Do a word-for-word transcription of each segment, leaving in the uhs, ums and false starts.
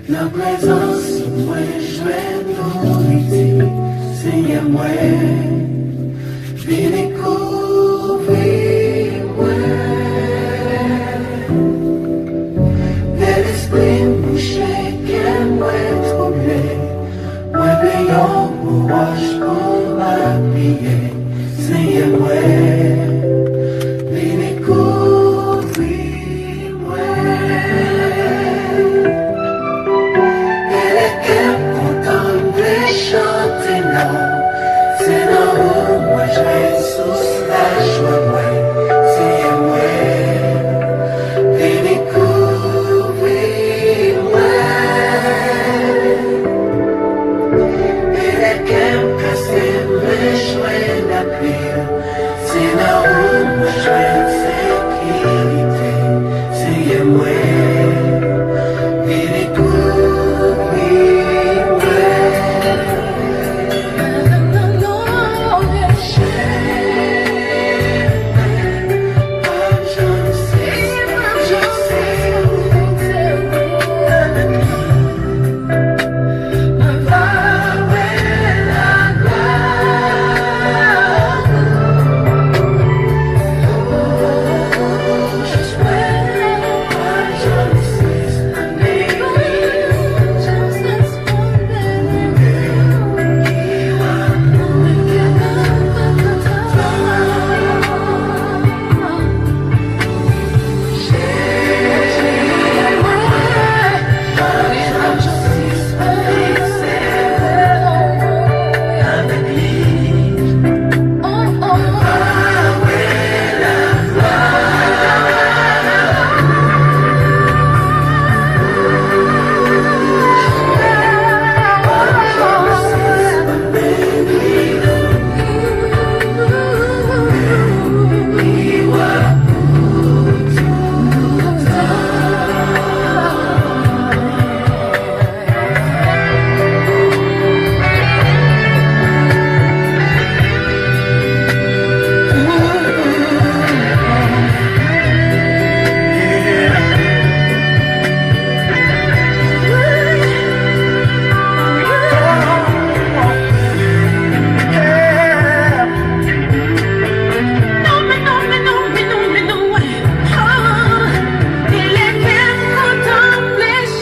Nan prezans ou mwen jwenn nouriti, Senyè mwen, vini kouvri mwen. Lè lespri m mouche, kè mwen twouble, mwen benyen w wòch pou m apiye, Senyè mwen, vini kouvri mwen. E lè kè m kontan, m vle chante non w. Se nan ou mwen jwenn sous lajwa mwen, Senyè mwen, vini kouvri mwen. E lè kè m kase, m vle jwenn apui w. Se nan ou mwen jwenn sekirite, Senyè mwen, vini kouvri mwen.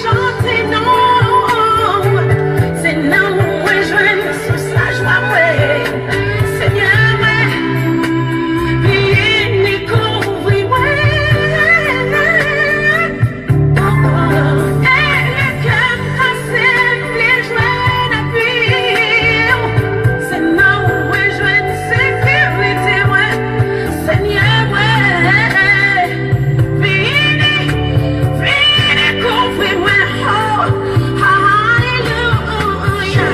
Chante non w, se nan ou mwen jwenn sous lajwa mwen. Senyè mwen, vini kouvri mwen. E lè kè m kase, m vle jwenn apui w. Se nan ou mwen jwenn sekirite mwen. Senyè mwen, vini, vini kouvri mwen. Oh, alelouya.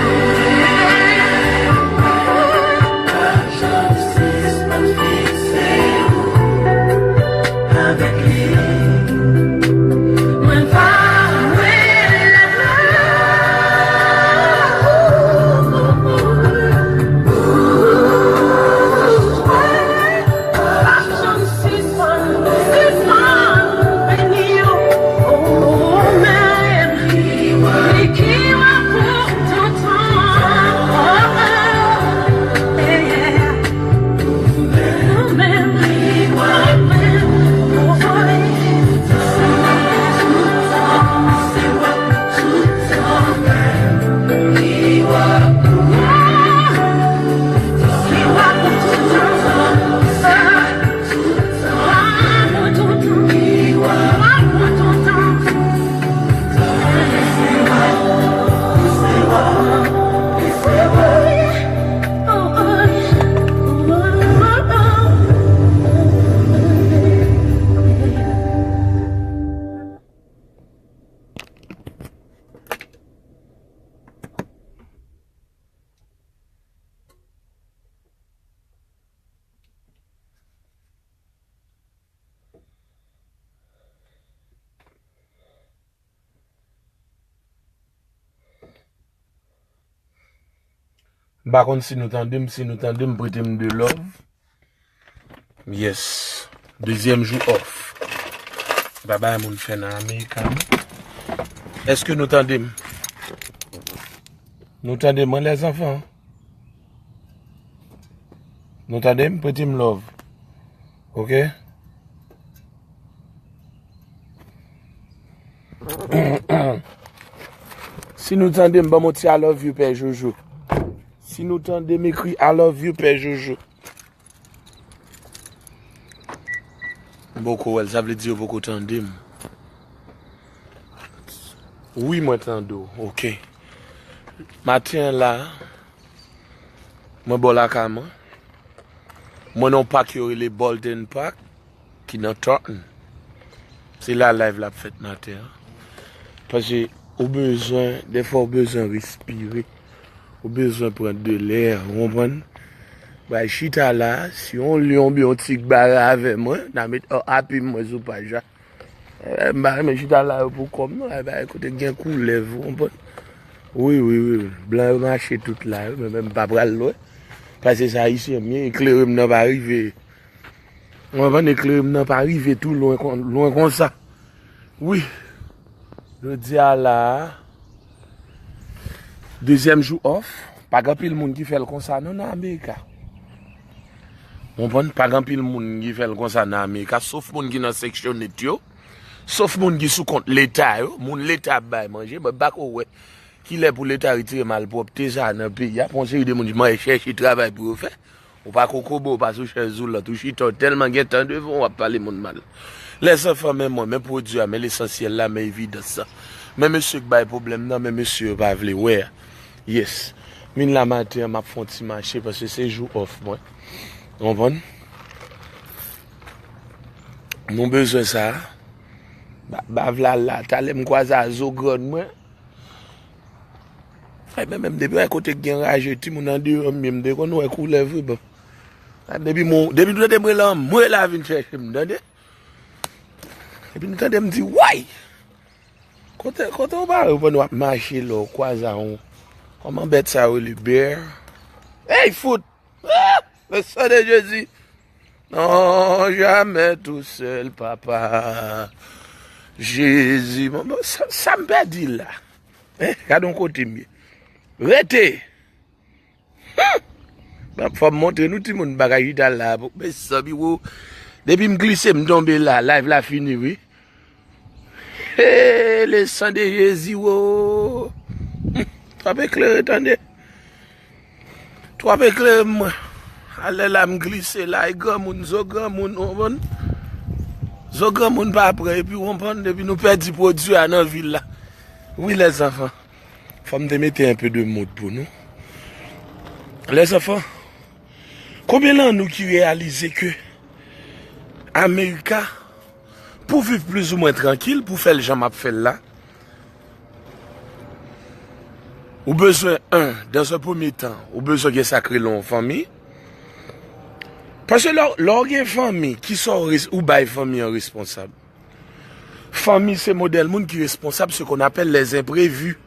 Avèk li, mwen pa wè lagla. M pa konn si nou tande m, si nou tande m, prete m de love. Yes. Dezyèm jou off. M pa bay moun fè nan Amerika, non. Èske nou tande m? Nou tande mwen, lèzanfan? Nou tande m? Prete m love. Oke? Si nou tande m, ban m yon ti I love you, Pè Jojo. Si nou tande m, ekri I love you, Pè Jojo. M poko wè l, sa vle di yo poko tande m. Wi, mwen tande w. Oke. Maten an la, mwen bò lakay mwen. Mwen nan yon pak yo rele Bolden Park, ki nan Taunton. Se la live la ap fèt maten an. Paske ou bezwen, dèfwa ou bezwen respire. Ou bezwen pran de lè, ou konprann? Bay chita la, si yon lyon oubyen yon tig bare avè mwen, n a met R I P mwen sou paj la. Eh, m pa renmen chita la yo pou kòm non, eh, bay kote gen koulèv, ou konprann? Wi, wi, wi, wi. Blan yo mache tout la, wi, men, men m pa pral lwen. Paske se Ayisyen m ye, eklere m nan pa rive. Ou konprann, eklere m nan pa rive tou lwen kon, lwen konsa. Wi. Jodi a la a, dezyèm jou off, pa gen anpil moun ki fè l konsa non nan Amerika. Ou konprann? Pa gen anpil moun ki fè l konsa nan Amerika, sof moun ki nan Section eight yo, sof moun ki sou kont Leta yo, moun Leta ap bay manje, mwen pa ko wè kilè pou Leta retire malpwòpte sa a nan peyi a, pou yon seri de moun ki mande chèche travay pou yo fè. Ou pa kokobe, ou pa sou chèz woulant, ou chita, ou tèlman gen tan devan w, w ap pale moun mal. Lèzanfan, men mwen, men pwodui a, men lesansyèl la, men evidans lan. Men mesye k bay pwoblèm nan, men mesye yo pa vle wè a. Yes. Vin la maten an, m ap fè yon ti mache, paske se jou off mwen. Ou konprann? Nou bezwen sa. Ba, ba vla la, talè m kwaze a zo grann mwen. Ay, men menm depi wè kote k gen raje, timoun andeyò m ye, m te konn wè koulèv wi, bon. Depi m, depi nou tande m rele anmwe la vin chèche m, tande. Epi nou tande m di, way! Kote, kote w pa wè pandan w ap mache la, w kwaze a yon, kòman bèt sa yo rele, bè? Ey, fout! Ah! Le sang de Jésus! Non, jamais tout seul, papa. Jezi, bon, bon, sa, sa m pèdi la. Hein, gade yon kote m ye. Rete! Hmm! Bon, fò m montre nou timoun bagay chita la. Bon, mezanmi, wo. Depi m glise, m tonbe la. Live la fini, wi. Hey, le sang de Jésus, wo. Hmm, twòp eklere, tande. Twòp eklere mwen. Alè la m glise la, e granmoun, zo granmoun, ou konprann? Zo granmoun pa prè, epi ou konprann, depi nou pèdi pwodui a nan vil la. Wi, lèzanfan. Fò m te mete un peu de mood pou nou. Lèzanfan, konbyen nan nou ki reyalize ke Amerika, pou viv plizoumwen trankil, pou fè l jan m ap fè l la, ou bezwen, en, dans un premier temps, ou bezwen gen sa k rele yon fanmi. Paske lè, lè w gen fanmi, kisa w res-, ou bay fanmi an responsab? Fanmi se modèl moun ki responsab, ce qu'on appelle les imprévus.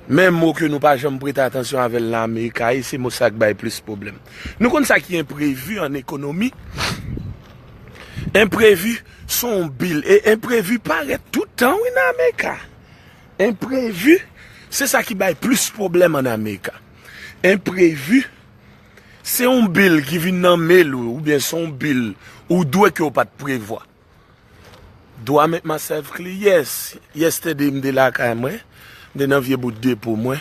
Men mo ke nou pa janm prete atansyon avè l nan Amerika, e se mo sa k bay plis pwoblèm. Nou konn sa ki enprevi an ekonomi? Enprevi se yon bil, e enprevi parèt tout tan, wi, nan Amerika. Enprevi, se sa ki bay plis pwoblèm an Amerika. Enprevi, se yon bil ki vin nan men l, oubyen se yon bil ou dwe ke w pa t prevwa. Do I make myself clear? Yes. Yesterday, m te lakay mwen. M te nan vye bout depo mwen.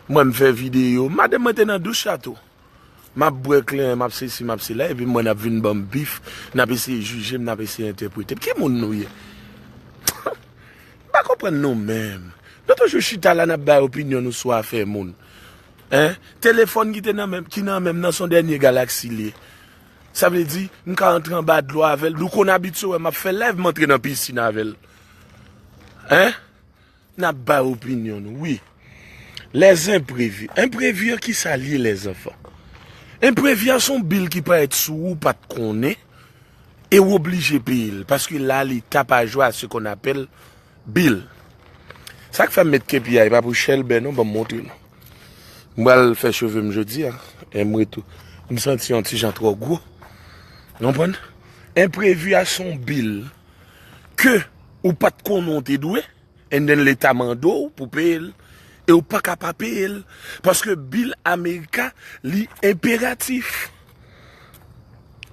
Mwen, m fè videyo. Madanm mwen te nan douch la tou. M ap bwè kleren, m ap sesi, m ap sela. Epi mwen, n ap vin ban m bif. N ap eseye jije m, n ap eseye entèprete m. Ki moun nou ye? M pa konprann nou menm. Nou toujou chita la, n ap bay opinyon nou sou afè moun. Hein? Telefòn ki te nan men, ki nan men m nan, se yon dènye Galaxy li ye. Sa vle di, m ka antre anba dlo avè l. Nou konn abitye wè m ap fè live, m antre nan pisin avè l. Hein? N ap bay opinyon nou, wi. Les enprevi. Enprevi an, kisa l ye, lèzanfan? Enprevi an se yon bil ki parèt sou ou, ou pa t konnen, e w oblije peye l, paske la, Leta pa jwe a ce qu'on appelle bil. Sa k fè m met kepi a, e pa pou chèlbè non, ban m montre nou. M pral fè cheve m jodi a, e m retou-, m santi yon ti jan twò gwo. Ou konprann? Enprevi a se yon bil ke ou pa t konnen w te dwe, And then Leta mande w pou peye l. E w pa ka pa peye l. Paske bil America, li enperatif.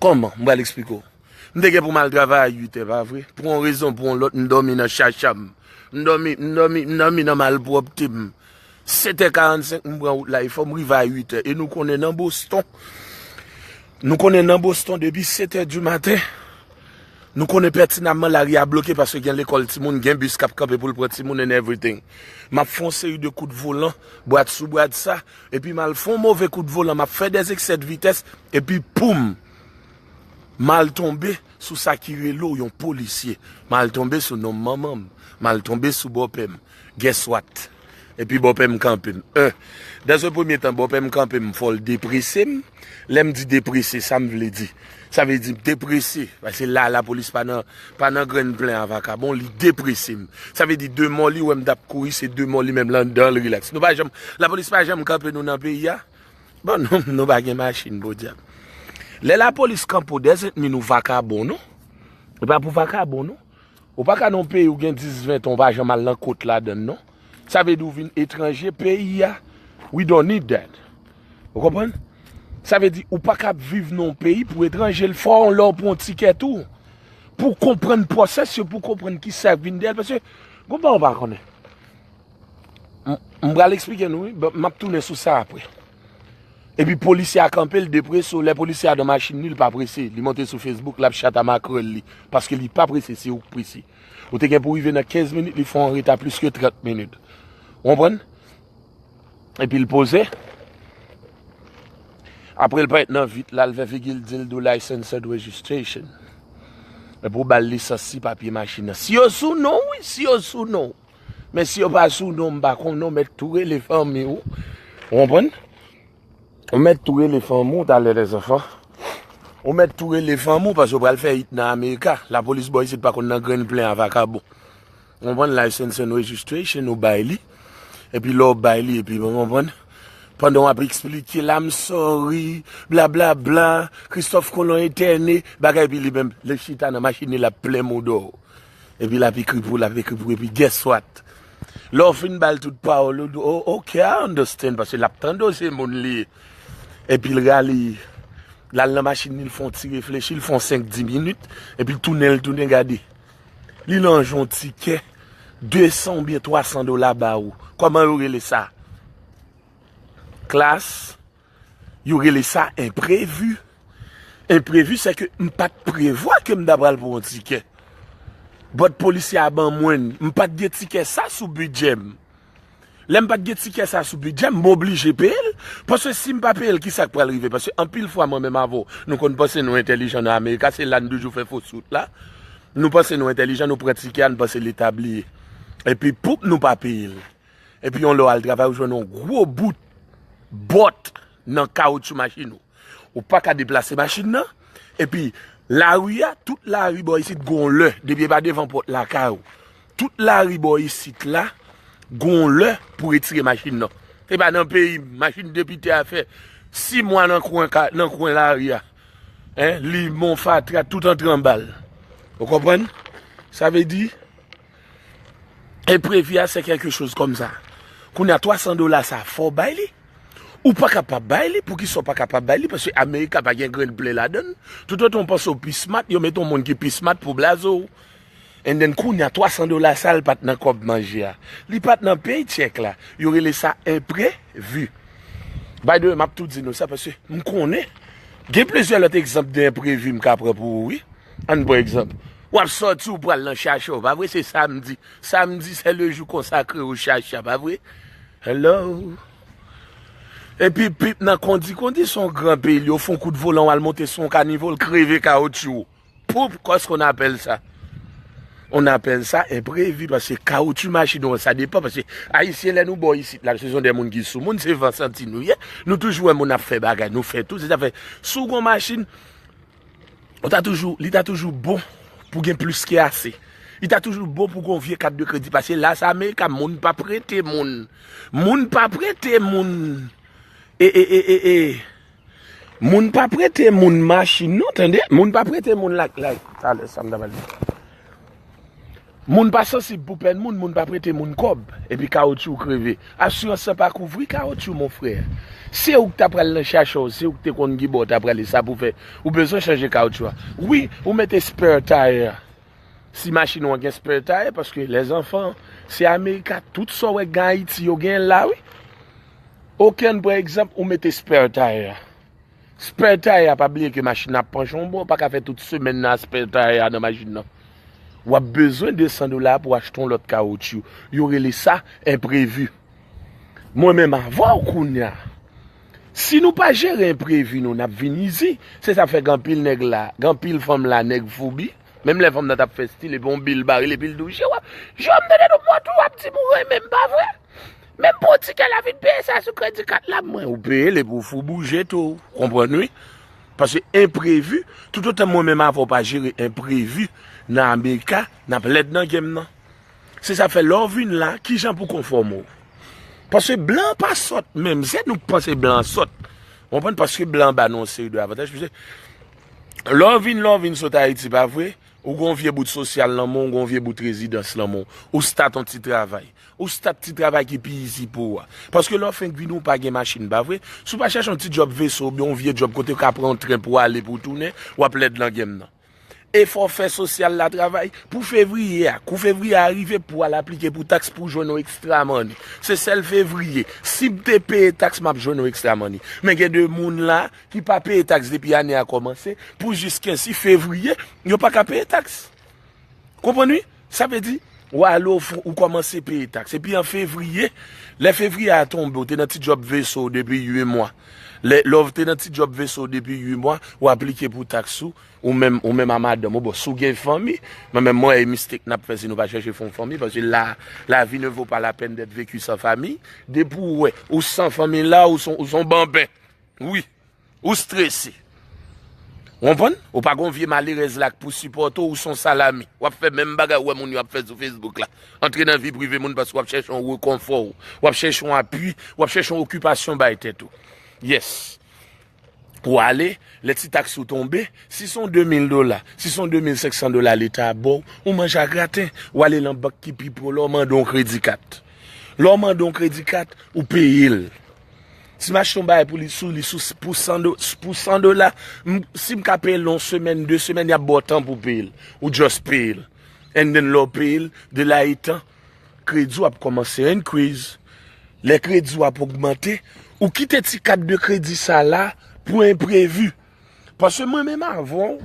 Kòman? M pral eksplike w. M te gen pou m al travay a uit è, pa vre? Pou yon rezon, pou yon lòt, m dòmi nan chacha m. M dòmi, m dòmi, m dòmi nan malpwòpte m. Sèt è karannsenk, m pran wout la, e fò m rive a uit è. E nou konnen nan Boston, nou konnen nan Boston, depi sèt è di maten, nou konnen pètinamman lari a bloke paske gen lekòl timoun, gen bis k ap kanpe pou l pran timoun and everything. M ap fè yon seri de kout volan, bwat sou bwat sa, epi m al fè yon move kout volan, m ap fè des eksè de vitès, epi poum! M al tonbe sou sa ki rele w yon polisye. M al tonbe sou nonm manman m. M al tonbe sou bòpè m. Guess what? Epi bòpè m kanpe m. En, dans un premier temps, bòpè m kanpe m, fò l deprese m. Lè m di deprese, sa m vle di? Sa vle di deprese. Paske la, lapolis pa nan, pa nan grenn plen a vakabon, li deprese m. Sa vle di de mò li wè m t ap kouri, se de mò li menm l anndan l rilaks. Nou pa janm, lapolis pa janm kanpe nou nan peyi a. Bon, nou, nou pa gen machin, podyab. Lè lapolis kanpe w, doesn't mean ou vakabon, non. E pa pou vakabon, non. Ou pa ka nan yon peyi ou gen dis, ven tan, ou pa janm al nan kot ladan l, non. Sa vle di ou vin etranje peyi a. We don't need that. Ou konprann? Sa vle di ou pa ka ap viv nan yon peyi pou etranje, l fò yon lè w pran yon tikè tou. Pou w konprann pwosès yo, pou w konprann kisa k vin dèyè l. Paske, gon bagay ou pa konnen. M, m pral eksplike nou, wi. Bon, m ap tounen sou sa apre. Epi polisye a kanpe, l deprese w. Lè polisye a nan machin li, li pa prese. Li monte sou Facebook, l ap chata makrèl li. Paske li pa prese, se ou k prese. Ou te gen pou rive nan kenz minit, li fè w an reta plis ke trant minit. Ou konprann? Epi l poze. Apre l parèt nan vit la, l fè figi l di l do license and registration. Epi w ba l lisans si papye machin nan. Si yo sou non w, wi, si yo sou non w. Men si yo pa sou non, m pa konnen, ou mèt tou rele fanmi w. Ou konprann? Ou mèt tou rele fanmi w talè, lèzanfan. Ou mèt tou rele fanmi w paske w pral fè it nan Amerika. Lapolis bò isit pa konn nan grenn plen a vakabon. Ou konprann? License and registration, ou bay li. Epi lè w bay li, epi, ou konprann? Pandan w ap eksplike l, I'm sorry, bla bla bla, Christophe Colomb etène, bagay, epi li menm, l chita nan machin li, l ap plen moudò. Epi l ap ekri pou, l ap ekri pou, epi guess what? Lè w fin ba l tout pawòl, ou di, oh, ok, I understand, paske l ap tande w se moun li ye. Epi l rale, l al nan machin li, l fè yon ti reflechi, l fè yon senk, dis minit, epi l tounen, l tounen gade. Li ranje yon tikè de san oubyen twa san dola ba ou. Kòman yo rele sa? Klas, yo rele sa enprevi. Enprevi, se ke m pa t prevwa ke m ta pral pran yon tikè. But polisye a ban mwen l. M pa t gen tikè sa sou bidjè m. Lè m pa t gen tikè sa sou bidjè m, m oblije peye l. Paske si m pa peye l, kisa k pral rive? Paske anpil fwa, mwen menm avè w, nou konn panse nou entèlijan nan Amerika, se la n toujou fè fo wout la. Nou panse nou entèlijan, nou pran tikè a, n panse Leta bliye. Epi, poup, nou pa peye l. Epi yon lè w al travay, ou jwenn yon gwo bout bòt nan kawotchou machin ou. Ou pa ka deplase machin nan. Epi, lari a, tout lari bò isit gon lè, depi e pa devan pòt lakay ou. Tout lari bò isit la, gon lè pou retire machin nan. Se pa nan peyi m, machin depite a fè sis mwa nan kwen, ka- nan kwen lari a. Hein, limon, fatra, tout antre anba l. Ou konprann? Sa vle di, enprevi a, se kèlke choz kòmsa. Kounye a, twa san dola sa, fò w bay li. Ou pa kapab bay li. Poukisa w pa kapab bay li? Paske Amerika pa gen grenn plen ladan l. Toutotan w panse w pi smart, yo mete yon moun ki pi smart pou blaze w. And then, kounye a, twa san dola sa, l pa t nan kòb manje a. Li pa t nan paycheck la. Yo rele sa enprevi. By the way, m ap tou di nou sa, paske m konnen. Gen plizyè lòt egzanp de enprevi m ka pran pou ou, wi. Ann pran egzanp. W ap sòti, ou pral nan chacha w, pa vre? Se samdi. Samdi, c'est le jour consacré au chacha, pa vre? Hello? Epi, pip nan kondi, kondi se yon gran peyi, li ofri w kout volan, w al monte sou yon kanivo, l kreve kawotchou. Poup, qu'est-ce qu'on appelle ça? On appelle ça enprevi, paske kawotchou machin ou an, sa depan, paske Ayisyen, lè nou bò isit la, se yon de moun ki sou moun, se van santi nou ye. Nou toujou wè moun ap fè bagay, nou fè tou, se zafè. Si w gon machin, ou ta toujou, li ta toujou bon pou gen plis ke ase. Li ta toujou bon pou gon vye kat de kredi, paske la, sa Amerika, moun pa prete moun. Moun pa prete moun. E, e, e, e, e. Moun pa prete moun machin, non, tande? Moun pa prete moun lak, lak. Talè, sa m ta pral di. Moun pa sansib pou pèn moun, moun pa prete moun kòb, epi kawotchou kreve. Asirans lan pa kouvri kawotchou, mon frè. Se ou k ta pral nan chache w, se ou k te konn ki bò w ta prale, sa pou fè ou bezwen chanje kawotchou a. Wi, ou mete spare tire. Si machin ou an gen spare tire, paske lèzanfan, se Amerika, tout sa w wè k gen Ayiti, yo genyen l la, wi. Okenn, pa egzanp, ou mete spare tire. Spare tire a, pa bliye ke machin nan ap panche yon bò, ou pa ka fè tout semèn nan a spare tire a nan machin nan. W ap bezwen de san dola pou achte yon lòt kawotchou. Yo rele sa enprevi. Mwen menm avè w kounye a. Si nou pa jere enprevi nou, n ap vin izi. Se sa fè gen anpil nèg la, gen anpil fanm la, nèg foubi. Menm lè fanm nan t ap fè stil, epi yon bil bare l, epi l di w, "Jewòm, Jewòm, tande non, mwen tou w ap di m ou renmen m, pa vre? Men m pran yon tikè la vin peye sa sou kredi kat la, mwen." Ou peye l epi w fou bouje tou. Konprann, wi? Paske enprevi, toutotan mwen menm avè w pa jere enprevi nan Amerika, n ap lèd nan game nan. Se sa fè lè w vin la, kijan pou konfòme w? Paske blan pa sòt menm, se nou k panse blan sòt. Konprann? Paske blan ba nou yon seri de avantaj. Paske lè w vin, lè w vin sot Ayiti, pa vre? Ou gon vye bout sosyal nan men w, ou gon vye bout rezidans nan men w. Ou stat yon ti travay. Ou stat ti travay ki pi izi pou ou a. Paske lè w fenk vini, ou pa gen machin, pa vre? Si w pa chache yon ti djòb veso oubyen yon vye djòb kote w ka pran yon tren pou w ale, pou w tounen, w ap lèd nan game nan. E fò w fè sosyal la travay. Pou fevriye a, kou fevriye a rive, pou w al aplike pou taks, pou w jwenn yon extra money. Se sèl fevriye. Si m te peye taks, m ap jwenn yon extra money. Men gen de moun la ki pa peye taks depi ane a kòmanse, pou jis kenz fevriye, yo pa ka peye taks. Konprann, wi? Sa vle di, w ale w fon, ou kòmanse peye taks. Epi an fevriye, lè fevriye a tonbe, ou te nan ti djòb veso depi uit mwa. Lè, lè w te nan ti djòb veso depi uit mwa, ou aplike pou taks ou, ou menm, ou menm a madanm ou. Bon, si w gen fanmi, mwen menm, mwen, e mistake n ap fè si nou pa chèche fè yon fanmi, paske la, la vie ne vaut pas la peine d'être vécue sans famille. Depi w wè, ou san fanmi la, ou son, ou son banben. Wi. Ou strese. Ou konprann? Ou pa gon vye malerèz la k pou sipòte w, ou son salami. W ap fè menm bagay ou wè moun yo ap fè sou Facebook la. Antre nan vi prive moun paske w ap chèche yon rekonfò, w ap chèche yon apui, w ap chèche yon okipasyon bay tèt ou. Yes. Ou ale, lè ti taks ou tonbe, si se yon de mil dola, si se yon de mil senk san dola Leta ba w, ou manje a graten, ou ale nan bank ki pi pre w la, ou mande yon kredi kat. Lè w mande yon kredi kat, ou peye l. Si m achte yon bagay pou li, sou li, sou, pou san do-, pou san dola, m, si m ka peye l yon semèn, de semèn, y ap ba w tan pou w peye l. Ou just peye l. And then lè w peye l, de la etan, kredi w ap kòmanse increase. Lè kredi w ap ogmante, ou kite ti kat de kredi sa la pou enprevi. Paske mwen menm avè w,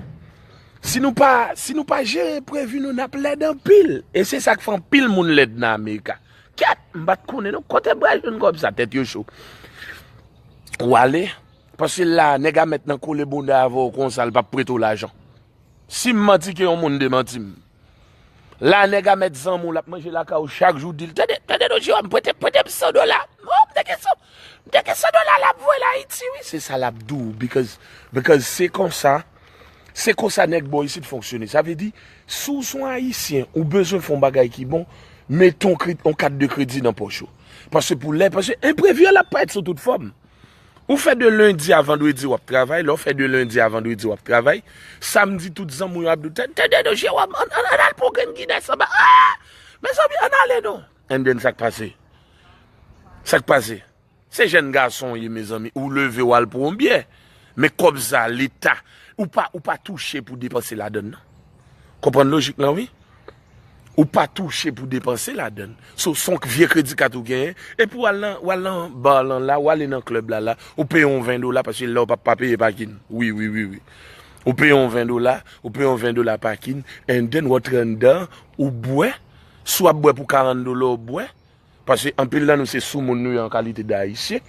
si nou pa, si nou pa jere enprevi nou, n ap lèd anpil. E se sa k fè anpil moun lèd nan Amerika. Kèt, m pa t konnen non, kote m pral jwenn kòb sa, tèt yo cho. Ou ale, paske la, nèg a mèt nan kole bounda avè w konsa, l p ap prete w lajan. Si m manti, ke yon moun demanti m. La, nèg a mèt zanmi w, l ap manje lakay ou chak jou, di l, "Tande, tande non, Jewòm, prete, prete m san dola." Oh, m te gen san, m te gen san dola, l ap voye l Ayiti, wi. Se sa l ap di w, because, because se konsa, se konsa nèg bò isit fonksyone. Sa vle di, si w se yon Ayisyen, ou bezwen fè yon bagay ki bon, mete yon kre-, yon kat de kredi nan pòch ou. Paske pou lè, paske enprevi an, l ap parèt sou tout fòm. Ou fè de lendi a vandredi w ap travay, lè w fè de lendi a vandredi w ap travay, samdi tout zanmi w yo ap di w, "Tande, tande non, Jewòm, ann, ann, ann al pran grenn Guinness anba, ah! Mezanmi, ann ale non." And then sa k pase? Sa k pase? Se jèn gason w ye, mezanmi, ou leve w al pran yon byè. Men kòb sa, Leta, ou pa, ou pa touche pou depanse ladann nan. Konprann lojik lan, wi? Ou pa touche pou depanse ladann. So, se yon vye kredi kat ou genyen. Epi w al nan, w al nan bar lan la, w ale nan club la la, ou peye yon ven dola, paske la w p ap pa peye pakin. Wi, wi, wi, wi. Ou peye yon ven dola, ou peye yon ven dola pakin, and then w antre anndan, ou bwè. Si w ap bwè pou karant dola, ou bwè. Paske anpil nan nou se soumoun nou ye an kalite de Ayisyen.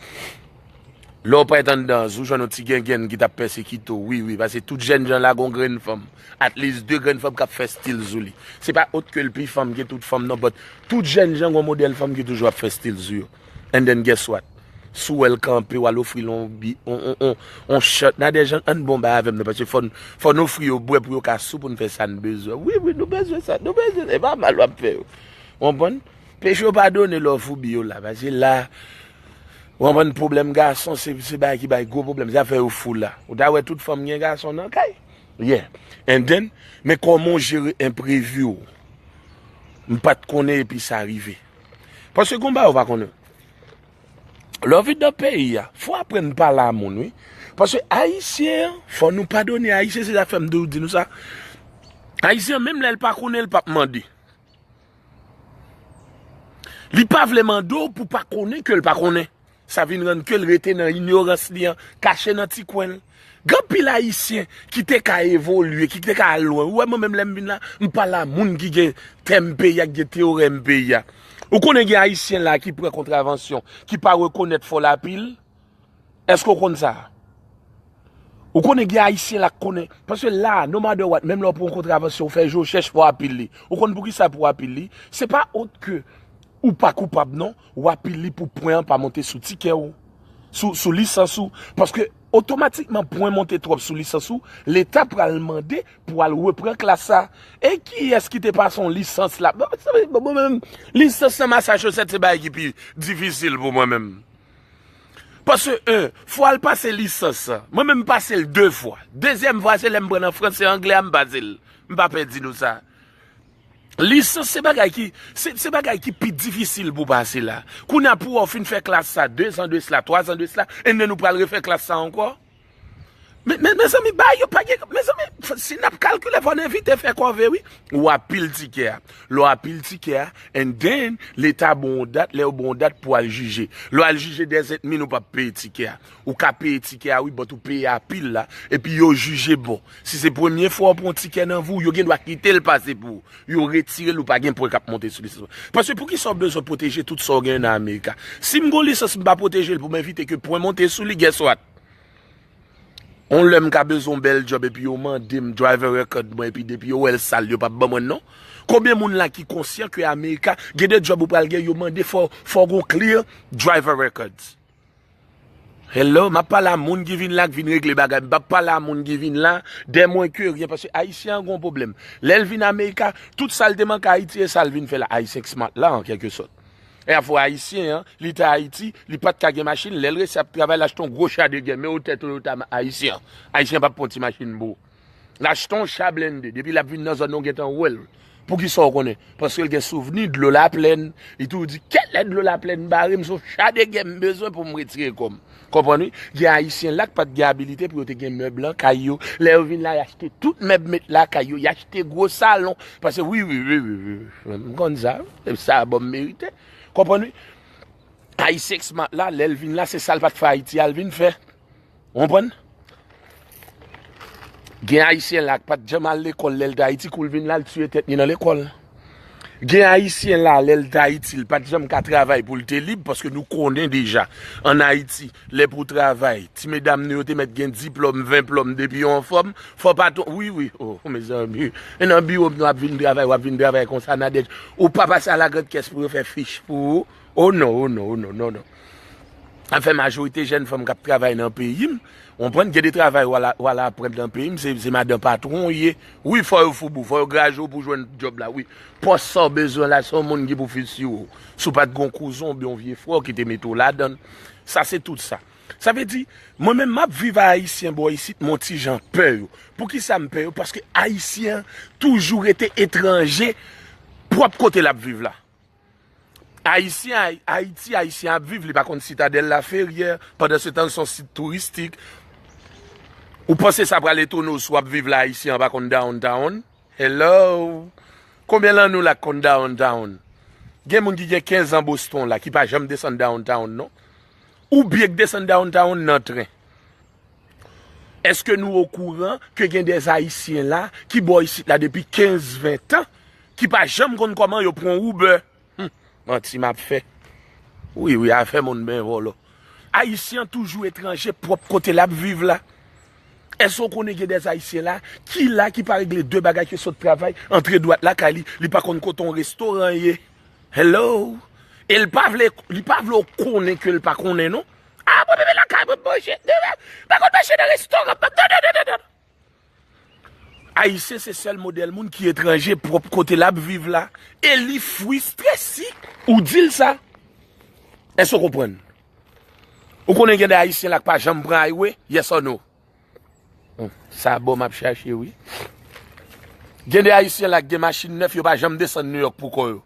Lè w parèt anndan, ou jwenn yon ti gengèn ki t ap pèsekite w, wi, wi, paske tout jènjan la gon grenn fanm. At least de grenn fanm k ap fè stil sou li. Se pa ot ke l pi fanm ke tout fanm non, but tout jènjan gon modèl fanm ki toujou ap fè stil sou yo. And then guess what? Si w wè l kanpe, w al ofri l yon bi-, on, on, on, on shot. Nadège, ann, ann bon bay avè m non, paske fò n, fò n ofri yo bwè pou yo ka sou pou n fè sa n bezwen. Wi, wi, nou bezwen sa, nou bezwen, e pa mal w ap fè yo. Ou konprann? Peche yo padone lè w foubi yo la, paske la, ou konprann, pwoblèm gason, se, se bagay ki bay gwo pwoblèm, zafè yo fou la. Ou ta wè tout fanm gen gason nan kay. Yeah. And then, men kòman w jere enprevi w. M pa t konnen epi sa rive. Paske gon bagay ou pa konnen. Lè w vin nan peyi a, fò w aprann pale a moun, wi. Paske Ayisyen an, fò nou padone Ayisyen, se sa k fè m toujou di nou sa. Ayisyen an, menm lè l pa konnen, l p ap mande. Li pa vle mande w pou pa konnen ke l pa konnen. Sa vin rann ke l rete nan inyorans li an, kache nan ti kwen l. Gen anpil Ayisyen ki te ka evolye, ki te ka al lwen. Ou wè mwen menm lè m vin la, m pale a moun ki gen tèm peyi a, ki gen teyorèm peyi a. Ou konnen gen Ayisyen la ki pran kontravansyon, ki pa rekonèt fò lapil? Èske w konn sa? Ou konnen gen Ayisyen la k konnen. Paske la, no matter what, menm lè w pran kontravansyon, ou fè je w chèch fò apil li. Ou konn poukisa pou apil li? Se pa ot ke ou pa koupab non, w apil li pou pwen an pa monte sou tikè w, sou, sou lisans ou. Paske otomatikman pwen monte twòp sou lisans ou, leta pral mande pou al repran klas sa. E kiyès ki te pase yon lisans la? Bon, bon, bon, menm, lisans nan Massachusetts se bagay ki pi difisil pou mwen menm. Paske, en, fò al pase lisans sa. Mwen menm m pase l de fwa. Dezyèm fwa se lè m pran nan franse anglè a m pase l. M pa pè di nou sa. Lisans se bagay ki, se, se bagay ki pi difisil pou pase la. Kounye a pou w fin fè klas sa de zan de sila, twa zan de sila, and then nou pral refè klas sa ankò. Men, men, mezanmi, bagay yo pa gen, mezanmi, f- si n ap kalkile, fò n evite fè kòve, wi. W apil tikè a. Lè w apil tikè a, and then, leta ba w dat, lè yo ba w dat pou al jije. Lè w al jije dèzètmin, ou p ap peye tikè a. Ou ka peye tikè a, wi, but ou peye apil la, epi yo jije bon. Si se premye fwa w pran yon tikè nan vi w, yo gen dwa kite l pase pou ou. Yo retire l, ou pa gen pwen k ap monte sou lisans ou. Paske poukisa w bezwen pwoteje tout sa w genyen nan Amerika? Si m gen yon lisans, m pa pwoteje l pou m evite ke pwen monte sou li, guess what? On lè m ka bezwen yon bèl djòb epi yo mande m driver record mwen epi depi yo wè l sal yo p ap ban mwen l non. Konbyen moun la ki konsyan ke Amerika gen de djòb ou pral gen yo mande fò fò gon clear driver records? Hello, m ap pale a moun ki vin la k vin regle bagay. M p ap pale a moun ki vin la dè mwen ke ryen paske Ayisyen an gon pwoblèm. Lè l vin Amerika, tout sa l te manke Ayiti e sa l vin fè la. Ayisyen k smart la an kèlke sòt. E afwa Ayisyen an, li te Ayiti, li pa t ka gen machin, lè l resi ap travay, l achte yon gwo cha de gè, men otè Toyota ma- Ayisyen an. Ayisyen an p ap pran ti machin pou ou. L achte yon cha blende, depi l ap vin nan zòn nan, ou gentan wè l. Poukisa w konnen? Paske l gen souvni dlo laplèn, li toujou di, kèlè dlo laplèn bare m, se yon cha de gè m bezwen pou m retire kò m. Konprann wi? Gen Ayisyen la k pa t gen abilite pou yo te gen mèb lan kay yo. Lè yo vin la, y achte tout mèb met lakay yo, y achte gwo salon. Paske wi, wi, wi, wi, wi, wi. M konn sa, wi. E sa bon m merite. Konprann wi? Ayisyen k smart la, lè l vin la, se sa l pa t fè Ayiti a, l vin fè. Ou konprann? Gen Ayisyen la k pa t janm al lekòl lè l t Ayiti, kou l vin la, l tiye tèt li nan lekòl. Gen Ayisyen la, lè l t Ayiti, l pa t janm ka travay pou l te lib, paske nou konnen deja, ann Ayiti, lè pou w travay, ti medam nou yo te mèt gen diplòm, ven plòm, depi yo anfòm, fò patwon, wi, wi, o, mezanmi, e nan biwo m nou ap vin travay, w ap vin travay konsa, Nadège, ou pa pase a la grande caisse pou yo fè fich pou ou, o non, o non, o non, non, non. Afè majorite jèn fanm k ap travay nan peyi m, w konprann, gen de travay w al, w al aprann nan peyi m, se, se madan patwon w ye. Wi, fò yo foub ou, fò yo graje w pou jwenn djòb la, wi. Pòs sa w bezwen la, se yon moun ki pou fil sou ou. Si w pa t gon kouzen oubyen yon vye frè w ki te mete w ladan l. Sa se tout sa. Sa vle di, mwen menm m ap viv a Ayisyen bò isit, m yon ti jan pè yo. Poukisa m pè yo? Paske Ayisyen an toujou rete etranje pwòp kote l ap viv la. Ayisyen, Ay- Ayiti, Ayisyen ap viv, li pa konn Sitadèl Laferyè, pandan se tan l se yon sit touristik. Ou panse sa pral etone w si w ap viv la, Ayisyen an pa konn downtown? Hello! Konbyen lan nou la k konn downtown? Gen moun ki gen kenz an Boston la, ki pa janm desann downtown, non? Ou byen k desann downtown nan tren. Èske nou okouran ke gen dè Ayisyen la ki bò isit la depi kenz, ven tan, ki pa janm konn kòman yo pran Uber? Hum, manti m ap fè. Wi, wi, afè moun ben vòlò. Ayisyen an toujou etranje pwòp kote l ap viv la. Èske w konnen gen dè Ayisyen la ki la ki pa regle de bagay ke sot travay, antre dwat lakay li, li pa konn kote yon restoran ye? Hello? E l pa vle, li pa vle w konnen ke l pa konnen non. A, mwen menm lakay mwen m manje, pa konn manje nan restoran, non, non, non, non, non. Ayisyen se sèl modèl moun ki etranje pwòp kote l ap viv la. E li fristre si ou di l sa. Èske w konprann? Ou konnen gen de Ayisyen la k pa janm pran highway? Yes or no? Hum, sa bon m ap chache wi. Gen de Ayisyen la ki gen machin nèf, yo pa janm desann Nouyòk pou kò yo.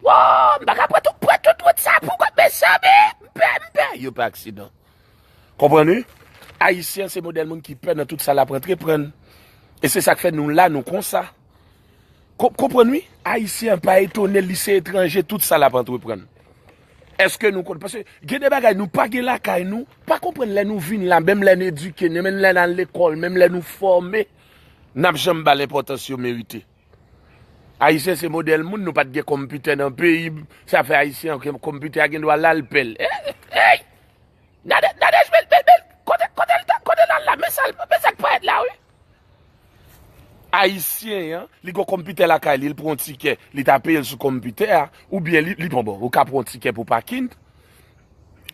Wo, m pa ka pran tout, pran tout wout sa pou kò, mezanmi, m pè, m pè. Yo pa aksidan. Konprann wi? Ayisyen se modèl moun ki pè nan tout sa l ap antreprann. E se sa k fè nou la, nou konsa. Ko- Konprann wi? Ayisyen pa etone, li se etranje, tout sa l ap antreprann. Èske nou konn? Paske gen de bagay nou pa gen lakay nou, pa konprann lè nou vin la, menm lè n edike, menm lè n al lekòl, menm lè nou fòme, n ap janm ba l enpòtans yo merite. Ayisyen se modèl moun, nou pa t gen kòmpitè nan peyi, sa fè Ayisyen an gen kòmpitè a gen dwa l al pè l. Ey! Ey! Nadèj, Nadèj, bèl, bèl, bèl, kote, kote l ta, kote l al la, men sa l, men sa k parèt la wi. Ayisyen an, li gon kòmpitè lakay li, li pran yon tikè, li ta peye l sou kòmpitè a, oubyen li, li bon, bon, ou ka pran yon tikè pou pakin.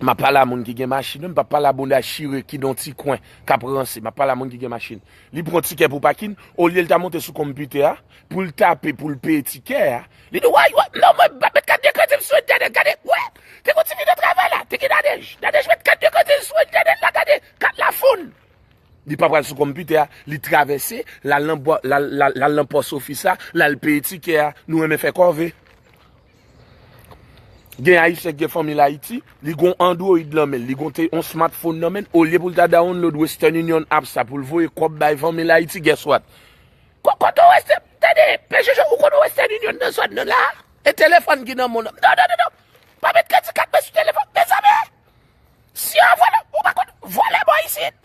M ap pale a moun ki gen machin, wi, m p ap pale a bounda chire ki nan ti kwen, k ap ranse, m ap pale a moun ki gen machin. Li pran tikè pou pakin, olye l ta monte sou kòmpitè a, pou l tape, pou l peye tikè a, li di, way, way, non, mwen, m pa met kat de kredi m sou entènèt, gade, wè, te gon ti videyo travay la, te gen Nadèj, Nadèj met kat de kredi l sou entènèt la, gade, kat la fonn. Li pa pral sou kòmpitè a, li travèse, l al nan bwa, l al, l al, l al nan pòs ofis la, l al peye tikè a. Nou renmen fè kòve. Gen Ayisyen ki gen fanmi l Ayiti, li gon Android nan men l, li gon te, on smartphone nan men l, olye pou l ta download Western Union apps la pou l voye kòb bay fanmi l Ayiti, guess what? Ko- Kote Western, tande, P J J, ou konn Western Union nan zòn nan la? E telefòn ki nan men w nan. Non, non, non, non. Pa met kredi kat mwen sou telefòn, mezanmi! Si yo vòlè, ou pa konn vòlè bò isit.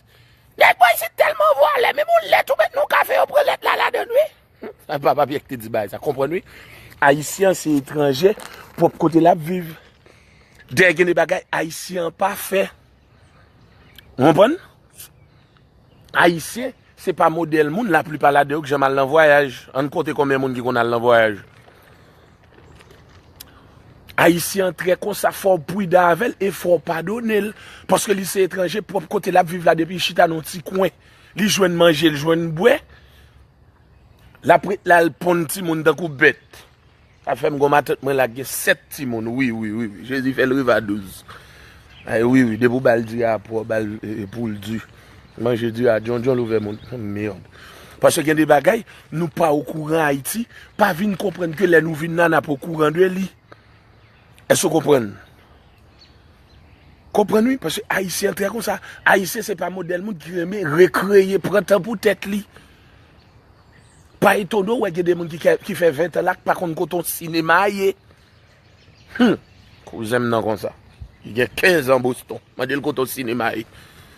Nèg bò isit tèlman vòlè, menm yon lèt ou met nan yon kafe, yo pran lèt la ladann wi. Sa papa Pyè ki te di bagay sa, konprann wi. Ayisyen se etranje, pwòp kote l ap viv. Dèyè gen de bagay Ayisyen an pa fè. Ou konprann? Ayisyen se pa modèl moun, laplipa ladan yo k janm al nan vwayaj. Ann konte konbyen moun ki konn al nan vwayaj. Ayisyen an trè konsa, fò w pridan avè l e fò w padone l. Paske li se etranje, pwòp kote l ap viv la, depi l chita nan yon ti kwen, li jwenn manje, l jwenn bwè, l ap ret la, l ponn timoun tankou bèt. Sa fè m gon matant mwen la gen sèt timoun. Wi, wi, wi, wi. Jezi fè l rive a douz. Ay, wi, wi. Depi w ba l diri a pwa, w ba l e, e, poul di. Manje diri a djondjon, l ouvè moun. Mèd. Paske gen de bagay, nou pa okouran Ayiti. Pa vin konprann ke lè nou vin la, n ap okouran de li. Èske w konprann? Konprann wi, paske Ayisyen an trè konsa. Ayisyen se pa modèl moun ki renmen rekreye, pran tan pou tèt li. Pa etone w wè gen de moun ki, ki fè ven tan la k pa konn kote yon sinema ye. Hum, kouzen m nan konsa. Li gen kenz an Boston. Mande l kote yon sinema ye.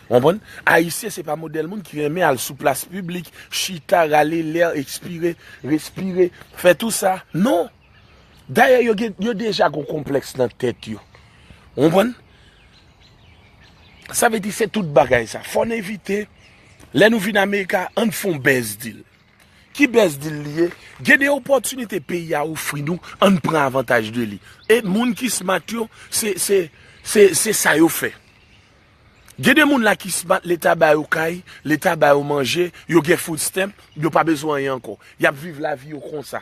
Konprann? Ayisyen se pa modèl moun ki renmen al sou plas piblik, chita, rale lè, ekspire, respire, fè tou sa. Non! Dayè, yo, gen, yo deja gon konplèks nan tèt yo. Ou konprann? Sa vle di se tout bagay sa. Fò n evite. Lè nou vin Amerika, ann fè yon bèz dil. Ki bèz dil li ye? Gen de opòtinite peyi a ofri nou, ann pran avantaj de li. E moun ki smart yo, se, se, se, se sa yo fè. Gen de moun la ki smart, Leta ba yo kay, Leta ba yo manje, yo gen food stamp, yo pa bezwen anyen ankò. Y ap viv lavi yo konsa.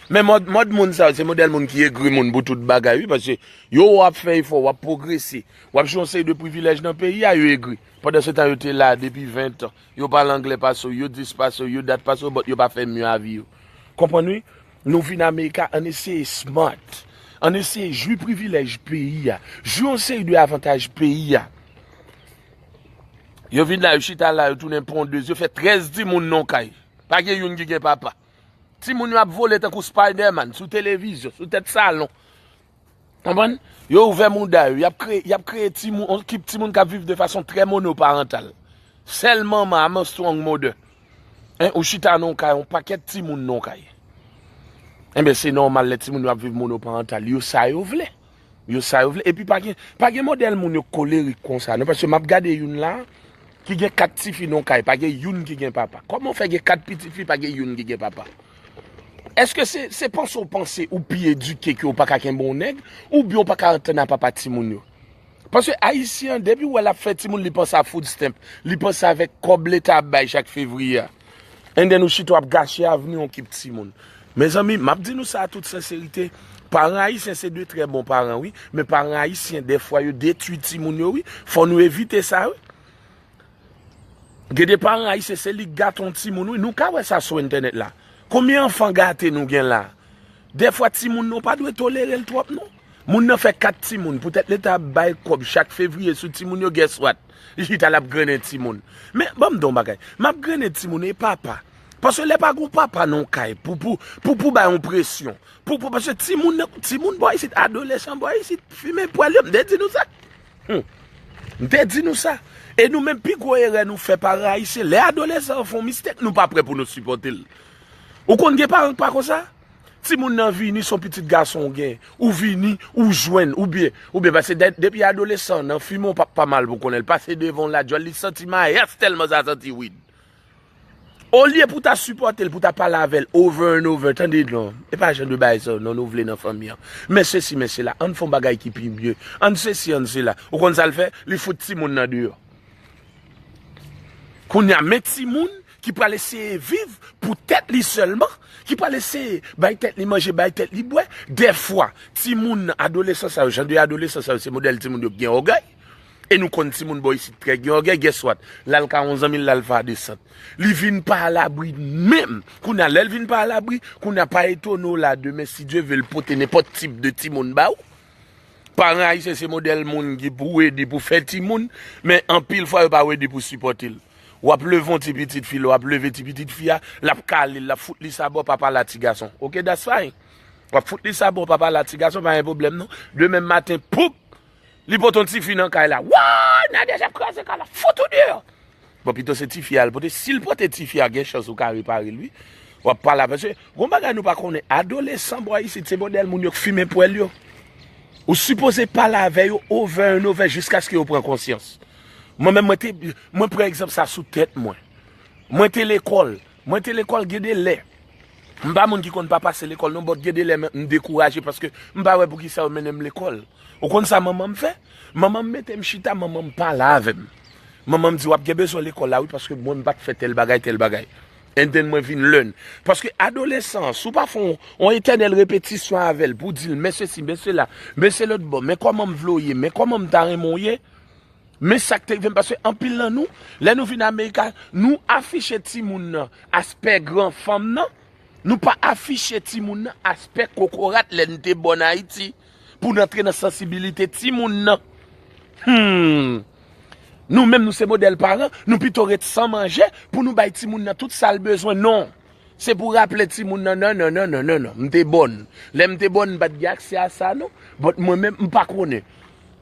Men mòd, mòd moun sa yo, se modèl moun ki egri moun pou tout bagay, wi, paske yo wè w ap fè efò, w ap pwogrese, w ap jwenn yon seri de privilèj nan peyi a, yo egri. Pandansetan, yo te la depi ven tan, yo pale anglè pase w, yo dis pase w, yo dat pase w, but yo pa fè mye a vi yo. Konprann, wi? Nou vin Amerika, ann eseye smart. Ann eseye jwi privilèj peyi a. Jwi yon seri de avantaj peyi a. Yo vin la, yo chita la, yo tounen pondez, yo fè trèz timoun nan yon kay. Pa gen youn ki gen papa. Timoun yo ap vole tankou Spider-Man sou televizyon, sou tèt salon. Konprann? Yo ouvè mouda yo, y ap kreye, y ap kreye timoun, yon ekip timoun k ap viv de fason trè monoparantal. Sèl manman, I'm a strong mother. Hein, ou chita nan yon kay, yon pakèt timoun nan yon kay. Enben, se nòmal lè timoun yo ap viv monoparantal, yo sa yo vle. Yo sa yo vle. Epi pa gen, pa gen modèl moun yo kolerik konsa, non, paske m ap gade youn la, ki gen kat tifi nan yon kay, pa gen youn ki gen papa. Kòman w fè gen kat pitit fi, pa gen youn ki gen papa? Èske se, se panse w panse ou pi edike ke w pa ka kenbe yon nèg, oubyen w pa ka antann a papa timoun yo? Paske Ayisyen an, depi w wè l ap fè timoun, li panse a food stamp, li panse avèk kòb Leta ap bay chak fevriye a. And then ou chita w ap gache avni yon ekip timoun. Mezanmi, m ap di nou sa an tout senserite, paran ayisyen se de trè bon paran, wi, men paran ayisyen, dèfwa, yo detwi timoun yo, wi. Fò nou evite sa, wi. Gen de paran ayisyen, se li k gate yon timoun, wi. Nou ka wè sa sou entènèt la. Konbyen anfan gate nou gen la? Dèfwa timoun nou pa dwe tolere l twòp non. Moun nan fè kat timoun, poutèt leta ap bay kòb chak fevriye sou timoun yo, guess what? Li chita l ap grennen timoun. Men, ban m di w yon bagay. M ap grennen timoun e papa. Paske lè pa gen papa nan yon kay pou, pou, pou, pou bay yon presyon. Pou, pou, paske timoun, timoun bò isit, adolesan bò isit, fimen pwèl yo, m te di nou sa. Hmm. M te di nou sa. E nou menm, pi gwo erè nou fè paran ayisyen, lè adolesan an fè yon mistake, nou pa prè pou nou sipòte l. Ou konn gen paran k pa konsa? Timoun nan vini, se yon pitit gason w gen. Ou vini, ou jwenn, oubyen, oubyen, paske de- depi adolesan nan fimen yon pap pa mal pou konnen l. Pase devan w ladjòl, li santi mayas tèlman sa santi wid. Olye pou ta sipòte l, pou ta pale avè l over and over, tande non. E pa jan de bagay sa, non, nou vle nan fanmi an. Men sesi, men sela, ann fè yon bagay ki pi mye. Ann sesi, ann sela. Ou konn sa l fè? Li fout timoun nan deyò. Kounye a, men timoun ki pral eseye viv pou tèt li sèlman, ki pral eseye bay tèt li manje, bay tèt li bwè. Dèfwa, timoun nan, adolesan sa yo, jan de adolesan sa yo, se modèl timoun yo ki gen ògèy. E nou konn timoun bò isit trè gen ògèy, guess what? L al ka yon zanmi l, l al fè desant. Li vin pa alabri menm. Kounye a, lè l vin pa alabri, kounye a, pa etone w la, demen, si Dye ve, l pote nenpòt tip de timoun ba w. Paran ayisyen se modèl moun ki pou redi pou fè timoun, men anpil fwa yo pa redi pou sipòte l. W ap leve yon ti pitit fi, lè w ap leve ti pitit fi a, l ap kale l, l ap fout li sa bò, papa la ti gason. Ok, that's fine. W ap fout li sa bò, papa la ti gason, pa gen pwoblèm non. Demen maten, poup! Li pote yon ti fi nan kay la. Woy! Nadège ap kraze kay la, fout ou deyò! Bon, pito se tifi a l pote. Si l pote tifi a, gen chans ou ka repare l, wi. W ap pale avè l. Gon bagay nou pa konnen. Adolesan bò isit, se modèl moun yo k fimen pwèl yo. Ou sipoze pale avè yo over and over jiskaske yo pran konsyans. Mwen menm, mwen te, mwen pran egzanp sa sou tèt mwen. Mwen te lekòl. Mwen te lekòl gen de lè. M pa moun ki konn pa pase lekòl non, but gen de lè m dekouraje paske m pa wè poukisa yo mennen m lekòl. Ou konn sa manman m fè? Manman m mete m chita, manman m pale avè m. Manman m di, w ap gen bezwen lekòl la wi, paske mwen m pa t fè tèl bagay, tèl bagay. And then mwen vin learn. Paske adolesan an, si w pa fè yon, yon etènèl repetisyon avè l pou di l, men sesi, men sela, men se lòt bò, men kòman m vle w ye, men kòman m ta renmen w ye, men sa k te rive m, paske anpil nan nou, lè nou vin Amerika, nou afiche timoun nan aspè gran fanm nan, nou pa afiche timoun nan aspè kokorat lè n te bò n Ayiti, pou n antre nan sansibilite timoun nan. Hmm. Nou menm, nou se modèl paran, nou pito ret san manje pou nou bay timoun nan tout sa l bezwen. Non. Se pou raple timoun nan, non, non, non, non, non, non. M te bòn. Lè m te bòn, m pa t gen aksè a sa, non. But mwen menm, m pa konnen.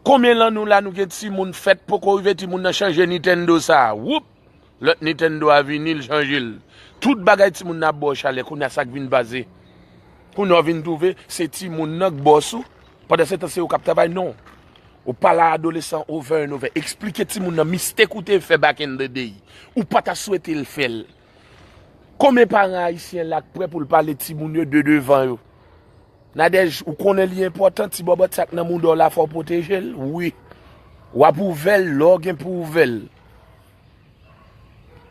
Konbyen lan nou la, nou gen timoun fèt, poko rive timoun nan chanje Nintendo sa a. Woup! Lòt Nintendo a vini, l chanje l. Tout bagay timoun nan ap ba w chalè, kounye a sa k vin pase. Kounye a w vin twouve, se timoun nan k bòs ou. Pandan se tan, se ou k ap travay, non. Ou pale a adolesan over and over. Eksplike timoun nan mistake ou te fè back in the day. Ou pa ta swete l fè l. Konbyen paran ayisyen la k prè pou l pale timoun yo de devan yo? Nadège, ou konnen li enpòtan, ti bòbòt sa k nan mouda w la, fò w pwoteje l, wi. W ap ouvè l lè w gen pou ouvè l.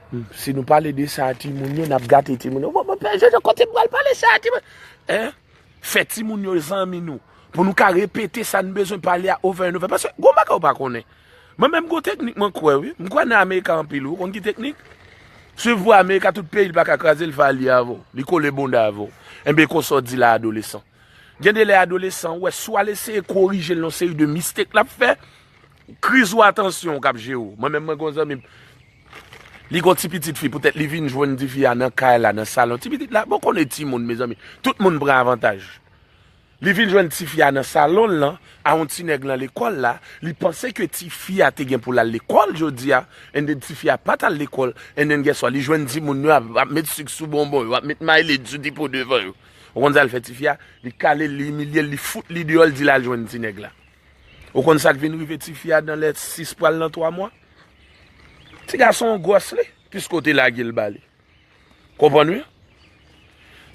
Hmm, si nou pale de sa a timoun yo, n ap gate timoun yo. Bon, bon, Pè Jojo, kote m pral pale sa a timoun? Hein? Fè timoun yo zanmi nou. Pou nou ka repete sa n bezwen pale a over and over. Paske, gon bagay ou pa konnen. Mwen menm, gon teknik mwen kwè, wi. M kwè nan Amerika anpil, wi. Ou konn ki teknik? Swiv vwa Amerika, tout peyi l pa ka kraze l, fè alye avè w. Li kole bonda avè w. Enben, konsa w di la adolesan. Gen de lè adolesan, ou wè, si w al eseye korije l nan yon seri de mistake l ap fè, kriz ou atansyon k ap jere w. Mwen menm, mwen gon zanmi m, li gon ti pitit fi, poutèt li vin jwenn tifi a nan kay la, nan salon. Ti pitit la, bon, konnen timoun, mezanmi. Tout moun pran avantaj. Li vin jwenn tifi a nan salon l lan, a yon ti nèg lan lekòl la, li panse ke tifi a te gen pou l al lekòl jodi a, and then tifi a pa t al lekòl, and then guess what, li jwenn timoun yo ap, ap met sik sou bonbon yo, ap met maylay sou dipo devan yo. Ou konn sa l fè tifi a? Li kale l, li imilye l, li fout li deyò, l di l al jwenn ti nèg la. Ou konn sa k vin rive tifi a nan lè sis pral nan twa mwa? Ti gason an gwòs li, piske w te lage l ba li. Konprann wi?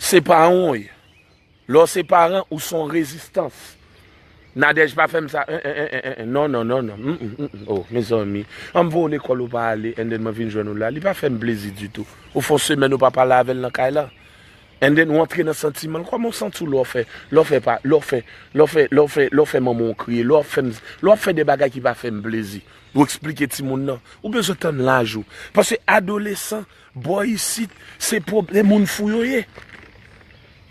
Se paran w ye. Lè w se paran, ou se yon rezistans. Nadège pa fè m sa. En, en, en, en, en. Non, non, non, non. Mm, mm, mm, mm. Oh, mezanmi. An m voye w lekòl ou pa ale, and then mwen vin jwenn ou la. Li pa fè m plezi ditou. Ou fè yon semèn ou pa pale avè l nan kay la. And then ou antre nan santiman l. Kòman w santi w lè w fè, lè w fè pa, lè w fè, lè w fè, lè w fè, lè w fè manman w kriye, lè w ap fè m, lè w ap fè de bagay ki pa fè m plezi? Ou eksplike timoun nan. Ou bezwen tann laj ou. Paske adolesan, bò isit, se pwob-, se moun fou yo ye.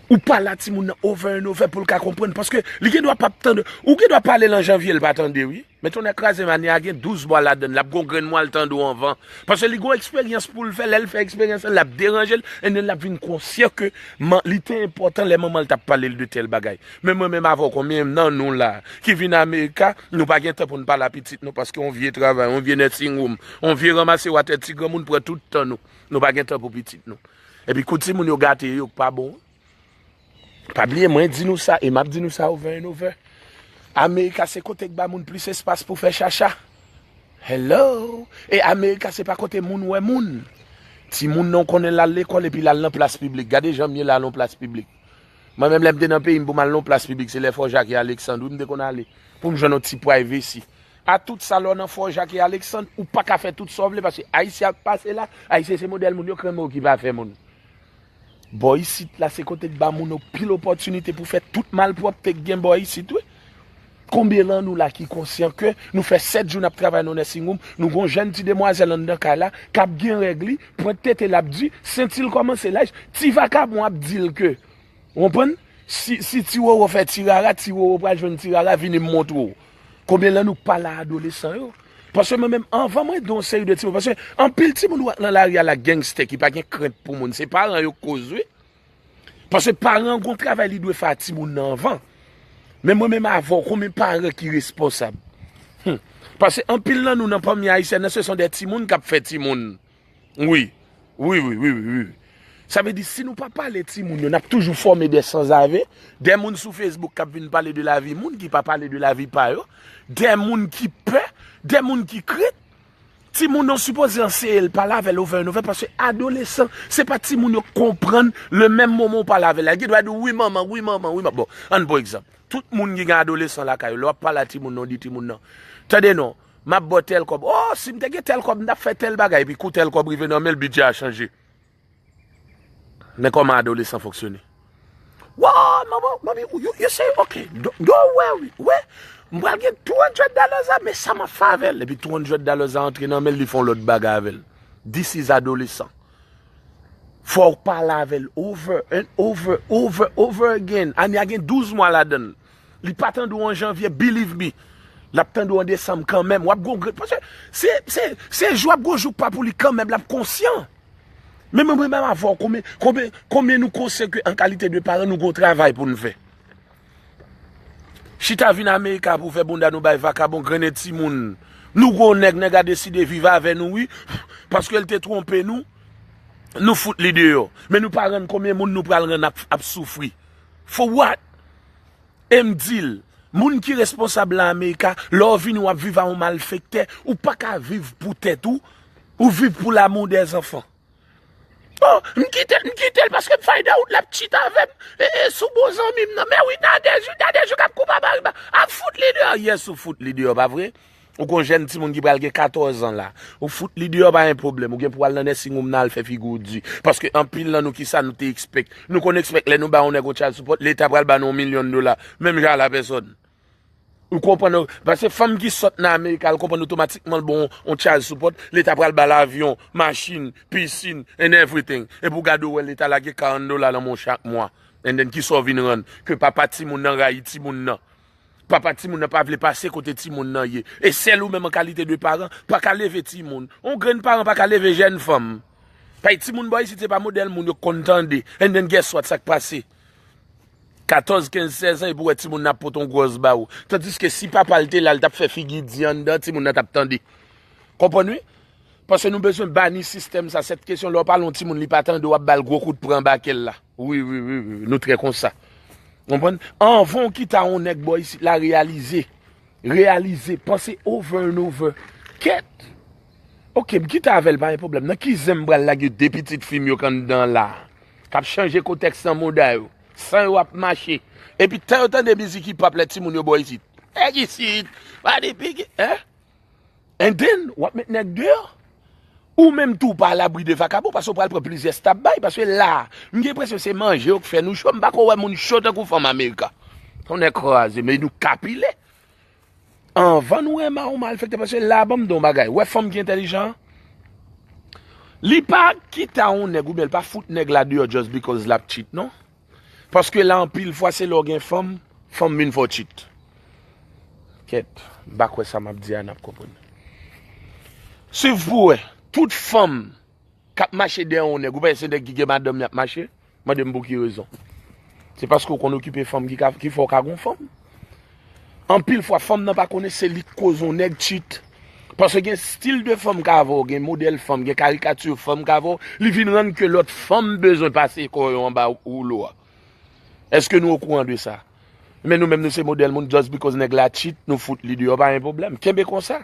Ou pale a timoun nan over and over pou l ka konprann. Paske li gen dwa p ap tande. Ou gen dwa pale l an janvye, l pa tande, wi. Men tonnè kraze m, ane a gen douz mwa ladan l, l ap gen yon grenn mwa l tande w anvan. Paske li gen yon eksperyans pou l fè, lè l fè eksperyans lan, l ap deranje l, and then l ap vin konsyan ke man, li te enpòtan lè manman l t ap pale l de tèl bagay. Men mwen menm avè w, konbyen nan nou la ki vin Amerika, nou pa gen tan pou n pale a pitit nou, paske yon vye travay, yon vye nursing home, yon vye ranmase watè ti granmoun pran tout tan nou. Nou pa gen tan pou pitit nou. Epi kou timoun yo gate yo, k pa bon. Pa bliye, mwen di nou sa, e m ap di nou sa over and over. Amerika se kote k ba moun plis espas pou fè chacha. Hello! E Amerika se pa kote moun wè moun. Timoun nan w konnen l al lekòl epi l al nan plas piblik. Gade jan m ye la nan yon plas piblik. Mwen menm lè m te nan peyi m pou m al nan yon plas piblik, se lè Fò Jak e Aleksand, wi, m te konn ale. Pou m jwenn yon ti privacy. A tout sa lè w nan Fò Jak e Aleksand, ou pa ka fè tout sa w vle, paske Ayisyen ap pase la, Ayisyen se modèl moun yo, krenmen w ki pa fè moun. Bò isit la, se kote k ba moun anpil opòtinite pou fè tout malpwòpte k gen bò isit, wi. Konbyen lan nou la ki konsyan ke nou fè sèt jou n ap travay nan nursing home, nou gon jèn ti demwazèl anndan kay la k ap gen règ li, pwent tete l ap di, senti l kòmanse laj, ti vakabon ap di l ke, w konprann? Si, si ti wowo fè ti rara, ti wowo pral jwenn ti rara, vini m montre w. Konbyen lan nou pale a adolesan yo? Paske mwen menm, anvan mwen ede yon seri de timoun, paske anpil timoun w ap nan lari a la gangstè ki pa gen krent pou moun, se paran yo k koz, wi. Paske paran an gon travay li dwe fè a timoun nan anvan. Men mwen menm avè w, konbyen paran ki responsab? Hmm. Paske anpil nan nou nan fanmi ayisyèn nan, se son de timoun k ap fè timoun. Wi. Wi, wi, wi, wi, wi. Sa vle di, si nou pa pale timoun yo, n ap toujou fòme de sanzave, de moun sou Facebook k ap vin pale de lavi moun ki pa pale de lavi pa yo, de moun ki pè, de moun ki krent. Timoun nan w sipoze anseye l, pale avè l over and over, paske adolesan, se pa timoun yo k konprann le menm moman w pale avè l la. Li gen dwa di w, wi manman, wi manman, wi manman. Bon, ann pran egzanp. Tout moun ki gen adolesan lakay yo, lè w ap pale a timoun nan, w di timoun nan, tande non, m ap ba w tèl kòb. Oh, si m te gen tèl kòb, m t ap fè tèl bagay. Epi kou tèl kòb rive nan men l, bidjè a chanje. Men kòman adolesan fonksyone. Wow, manman, manmi, you, you say, ok, don't, don't worry, wi. M pral gen two hundred dollars la, men sa m ap fè avè l? Epi two hundred dollars la antre nan men l, li fè yon lòt bagay avè l. This is adolesan. Fò w pale avè l over and over, over, over again. Ane a gen douz mwa ladan l. Li pa tande w an janvye, believe me. L ap tande w an desanm kanmenm. W ap gon grenn, paske se, se, se jou ap gon jou k pa pou li kanmenm, l ap konsyan. Men mwen menm avè w, konbyen, konbyen, konbyen nou konsyan ke an kalite de paran, nou gon travay pou n fè? Chita vin Amerika pou fè bounda nou bay vakabon, grennen timoun. Nou gon nèg, nèg a deside viv avè nou, wi, paske l te twonpe nou, nou fout li deyò. Men nou pa rann konbyen moun nou pral rann ap, ap soufri. For what? E m di l, moun ki responsab lan Amerika, lè w vini w ap viv a yon malfektè, ou pa ka viv pou tèt ou, ou viv pou l'amour des enfants. Oh, m kite l, m kite l paske m find out l ap cheat avè m, e, e, sou bon zanmi m nan. Men wi, Nadège, wi, Nadège k ap koup a mari m, ap fout li deyò. Yes, ou fout li deyò, pa vre? Ou gon jèn timoun ki pral gen katòz an la. Ou fout li deyò, pa gen pwoblèm. Ou gen pou al nan nursing home nan al fè figi w di. Paske anpil nan nou, kisa nou te expect? Nou konn expect lè nou ba yon nèg yon child support, leta pral ba nou yon milyon dola. Menm jan a la pèsòn. Ou konprann? Paske fanm ki sòt nan Amerika, l konprann otomatikman l bon yon child support, leta pral ba l avyon, machin, pisin, and everything. Epi w gade w wè leta lage karant dola nan men w chak mwa. And then kisa w vin rann? Ke papa timoun nan rayi timoun nan. Papa timoun nan pa vle pase kote timoun nan ye. E sèl ou menm an kalite de paran pa ka leve timoun. On grenn paran pa ka leve jèn fanm. Paske timoun bò isit se pa modèl moun yo konn tande. And then guess what, sa k pase? Katòz, kenz, sèz an, epi w wè timoun nan ap pote yon gwòs ba ou. Tandiske si papa l te la, l t ap fè figi di anndan, timoun nan t ap tande. Konprann wi? Paske nou bezwen bani sistèm sa, sèt kesyon, lè w pale yon timoun, li pa tande, w ap ba l gwo kout pran bakèl la. Wi, wi, wi, wi, nou trè konsa. Konprann? Anvan w kite a yon nèg bò isit la reyalize. Reyalize, panse over and over. Kèt! Oke, m kite avè l, pa gen pwoblèm. Nan ki zen m pral lage de pitit fi m yo k anndan la? K ap chanje kontèks nan mouda yo. San yo ap mache. Epi tan yo tande mizik hip hop lè timoun yo bò isit. Nèg isit, pa de pigi, hein? And then, w ap met nèg deyò. Ou menm tou pa alabri de vakabon, paske w pral pran plizyè stap bay, paske la, m gen enpresyon se manje yo k fè nou cho, m pa ko wè moun cho tankou fanm Amerika. Tonnè kraze, men nou kapilè. Anvan nou renmen yon malfektè, paske la, ban m di w yon bagay, wè fanm ki entèlijan an, li pa kite a yon nèg, oubyen l pa fout nèg la deyò just because l ap cheat, non. Paske la anpil fwa se lè w gen fanm, fanm vin fè w tchit. Kèt, m pa kwè sa m ap di a n ap konprann. Swiv pou w wè, tout fanm k ap mache dèyè yon nèg, ou pa wè se nèg ki gen madanm y ap mache? Mande m pou ki rezon. Se paske w konn okipe fanm ki ka, ki fè w ka gon fanm. Anpil fwa, fanm nan pa konnen se li k koz yon nèg tchit. Paske gen stil de fanm k avè w, gen modèl fanm, gen karikati fanm k avè w, li vin rann ke lòt fanm bezwen pase kò yo anba woulo a. Èske nou okouran de sa? Men nou menm nou se modèl moun, just because nèg la tchit, nou fout li deyò, pa gen pwoblèm. Kenbe konsa.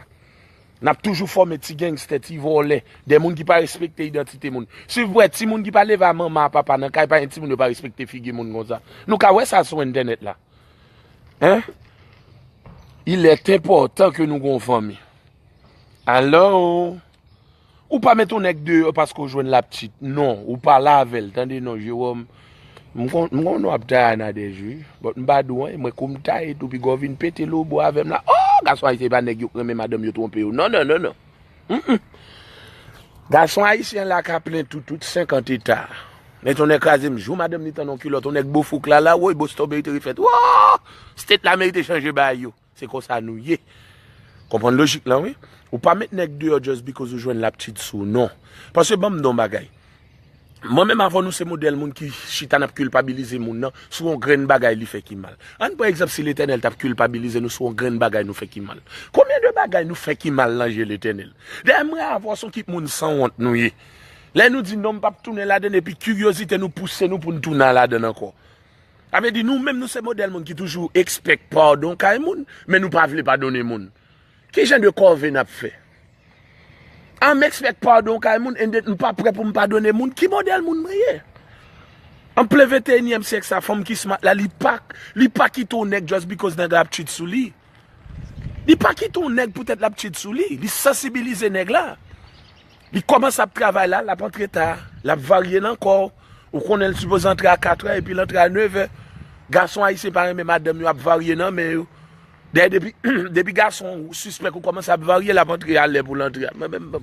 N ap toujou fòme ti gangstè, ti vòlè, de moun ki pa respekte idantite moun. Si w wè timoun ki pa leve a manman a papa nan kay, pa gen timoun yo pa respekte figi moun konsa. Nou ka wè sa sou entènèt la. Hein? Il est important que nou gon fanmi. Alò, ou pa met yon nèg deyò paske w jwenn l ap tchit. Non, ou pale avè l. Tande non, Jewòm. M konn m konn w ap taye a Nadège, wi. But m pa di w anyen, mwen kou m taye tou, piga w vin pete lobo avè m la. Oh, gason ayisyen pa nèg yo k renmen madanm yo twonpe yo. Non, non, non, non. Mm, mm. Gason ayisyen la ka plen tout, tout senkant eta. Men ton nèg kraze m, jou madanm li tann yon kilòt, yon nèg bo fouk la, la, woy, Boston merite refèt. Woo! State la merite chanje bagay yo. Se konsa nou ye. Konprann lojik lan, wi. Ou pa met nèg deyò just because ou jwenn l ap tchit sou w, non. Paske ban m di w yon bagay. Mwen menm avè w nou se modèl moun ki chita n ap kilpabilize moun nan sou yon grenn bagay li fè ki mal. Ann pran egzanp si Letènèl t ap kilpabilize nou sou yon grenn bagay nou fè ki mal. Konbyen de bagay nou fè ki mal nan je Letènèl? Dayè mwen avè w se yon kit moun sanwont nou ye. Lè nou di non m p ap tounen ladann epi kiryozite nou pouse nou pou n tounen ladann ankò. Sa vle di nou menm nou se modèl moun ki toujou expect padon kay moun, men nou pa vle padone moun. Ki jan de kòve n ap fè? I'm expect padon kay moun and then m pa prè pou m padone moun. Ki modèl moun mwen ye? An plen venteyinyèm syèk sa, fanm ki smart la, li pa, li pa kite yon nèg just because nèg la ap tchit sou li. Li pa kite yon nèg poutèt l ap tchit sou li. Li sansibilize nèg la. Li kòmanse ap travay la, l ap antre ta, l ap varye nan kò w. Ou konnen l sipoze antre a katrè epi l antre a nevè. Gason ayisyen pa renmen madanm yo ap varye nan men yo. Dayè depi, depi gason ou sispèk ou kòmanse ap varye, l ap antre a lè pou l antre a. Mwen menm,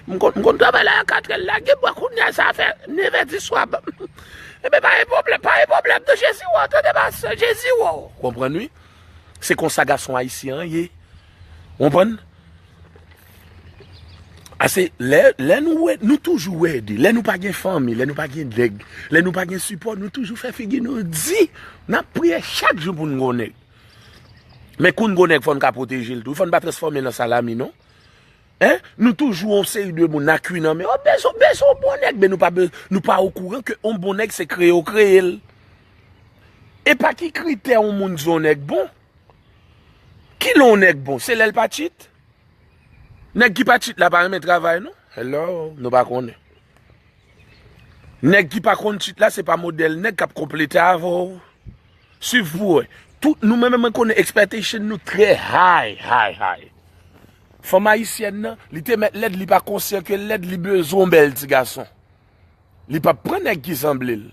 m konn, m konn travay la a katrè, l lage bwa kounye a sa fè nevè di swa. Ebyen pa gen pwoblèm, pa gen pwoblèm non, Jezi wè w, tande pastè, Jezi wè w. Konprann wi? Se konsa gason ayisyen an ye. Konprann? Ase lè, lè nou wè, nou toujou wè de, lè nou pa gen fanmi, lè nou pa gen nèg, lè nou pa gen sipò, nou toujou fè figi nou di, n ap priye chak jou pou n gon nèg. Men kou n gon nèg fò n ka pwoteje l tou, fò n pa transfòme l an salami non. Hein? Nou toujou yon seri de moun n a kwi nan men, oh bezwen, bezwen yon bon nèg, men nou pa, nou pa okouran ke yon bon nèg se kreye w kreye l. E pa ki kritè yon moun di yon nèg bon? Kilè yon nèg bon? Se lè l pa tchit? Nèg ki pa tchit la pa renmen travay non. Hello, nou pa konnen. Nèg ki pa konn tchit la se pa modèl nèg k ap konplete avè w. Swiv pou wè. Tout nou menm mwen konnen expectation nou trè high, high, high. Fanm ayisyèn nan, li te mèt lèd, li pa konsyan ke l lèd, li bezwen yon bèl ti gason. Li p ap pran nèg ki sanble l.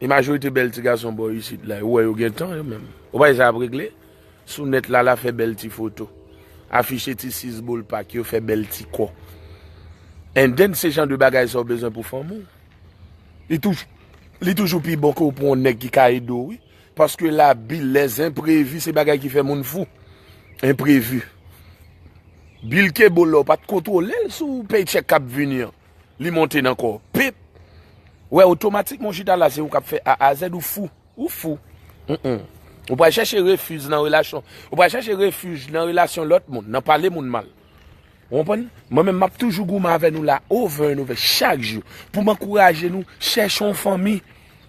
E majorite bèl ti gason bò isit la, ou wè yo gen tan yo menm. Ou pa wè sa y ap regle? Sou nèt la, l ap fè bèl ti foto. Afiche ti siz boul pak yo, fè bèl ti kò. And then, se jan de bagay sa w bezwen pou fanmi w. Li toujou, li toujou pi bon ke w pran yon nèg ki ka ede w, wi. Paske labi, lèzenprevi, se bagay ki fè moun fou. Enprevi. Bil ke bol la, w pa t kontwole l sou paycheck k ap vini an. Li monte nan kò w. Pip! Wè, otomatikman, w chita la, se ou k ap fè A a Z, ou fou. Ou fou. Mm-mm. Ou pral chèche refiz nan relasyon. Ou pral chèche refij nan relasyon lòt moun, nan pale moun mal. Ou konprann? Mwen menm, m ap toujou goumen avè nou la, over and over, chak jou, pou m ankouraje nou chèche yon fanmi,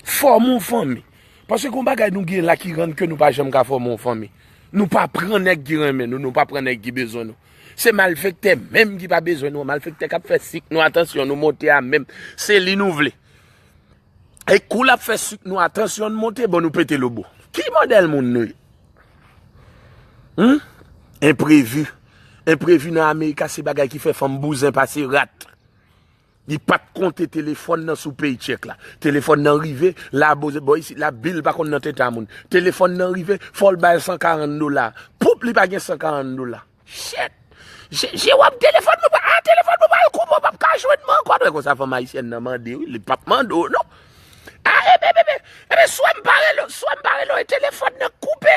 fòme yon fanmi. Paske gon bagay nou gen la ki rann ke nou pa janm ka fòme yon fanmi. Nou pa pran nèg ki renmen nou, nou pa pran nèg ki bezwen nou. Se malfektè menm ki pa bezwen nou, malfektè k ap fè sik nou a tansyon nou monte a menm, se li nou vle. E kou l ap fè sik nou a tansyon n monte, bon nou pete lobo. Ki modèl moun nou ye? Hmm? Enprevi. Enprevi nan Amerika se bagay ki fè fanm bouzen pase rat. Li pa t konte telefòn nan sou paycheck la. Telefòn nan rive, la boze bò isit la, bil pa konn nan tenta moun. Telefòn nan rive, fò l bay san karant dola. Poup, li pa gen san karant dola. Shit! Je, je wè telefòn mwen pa, ah, telefòn mwen pa al koupe, w p ap ka jwenn mwen ankò. Wè konsa fanm ayisyèn nan mande, wi, li p ap mande w, non. Ah, e bebe, Ebyen, swa m pa rele w, swa m pa rele w, e telefòn nan koupe.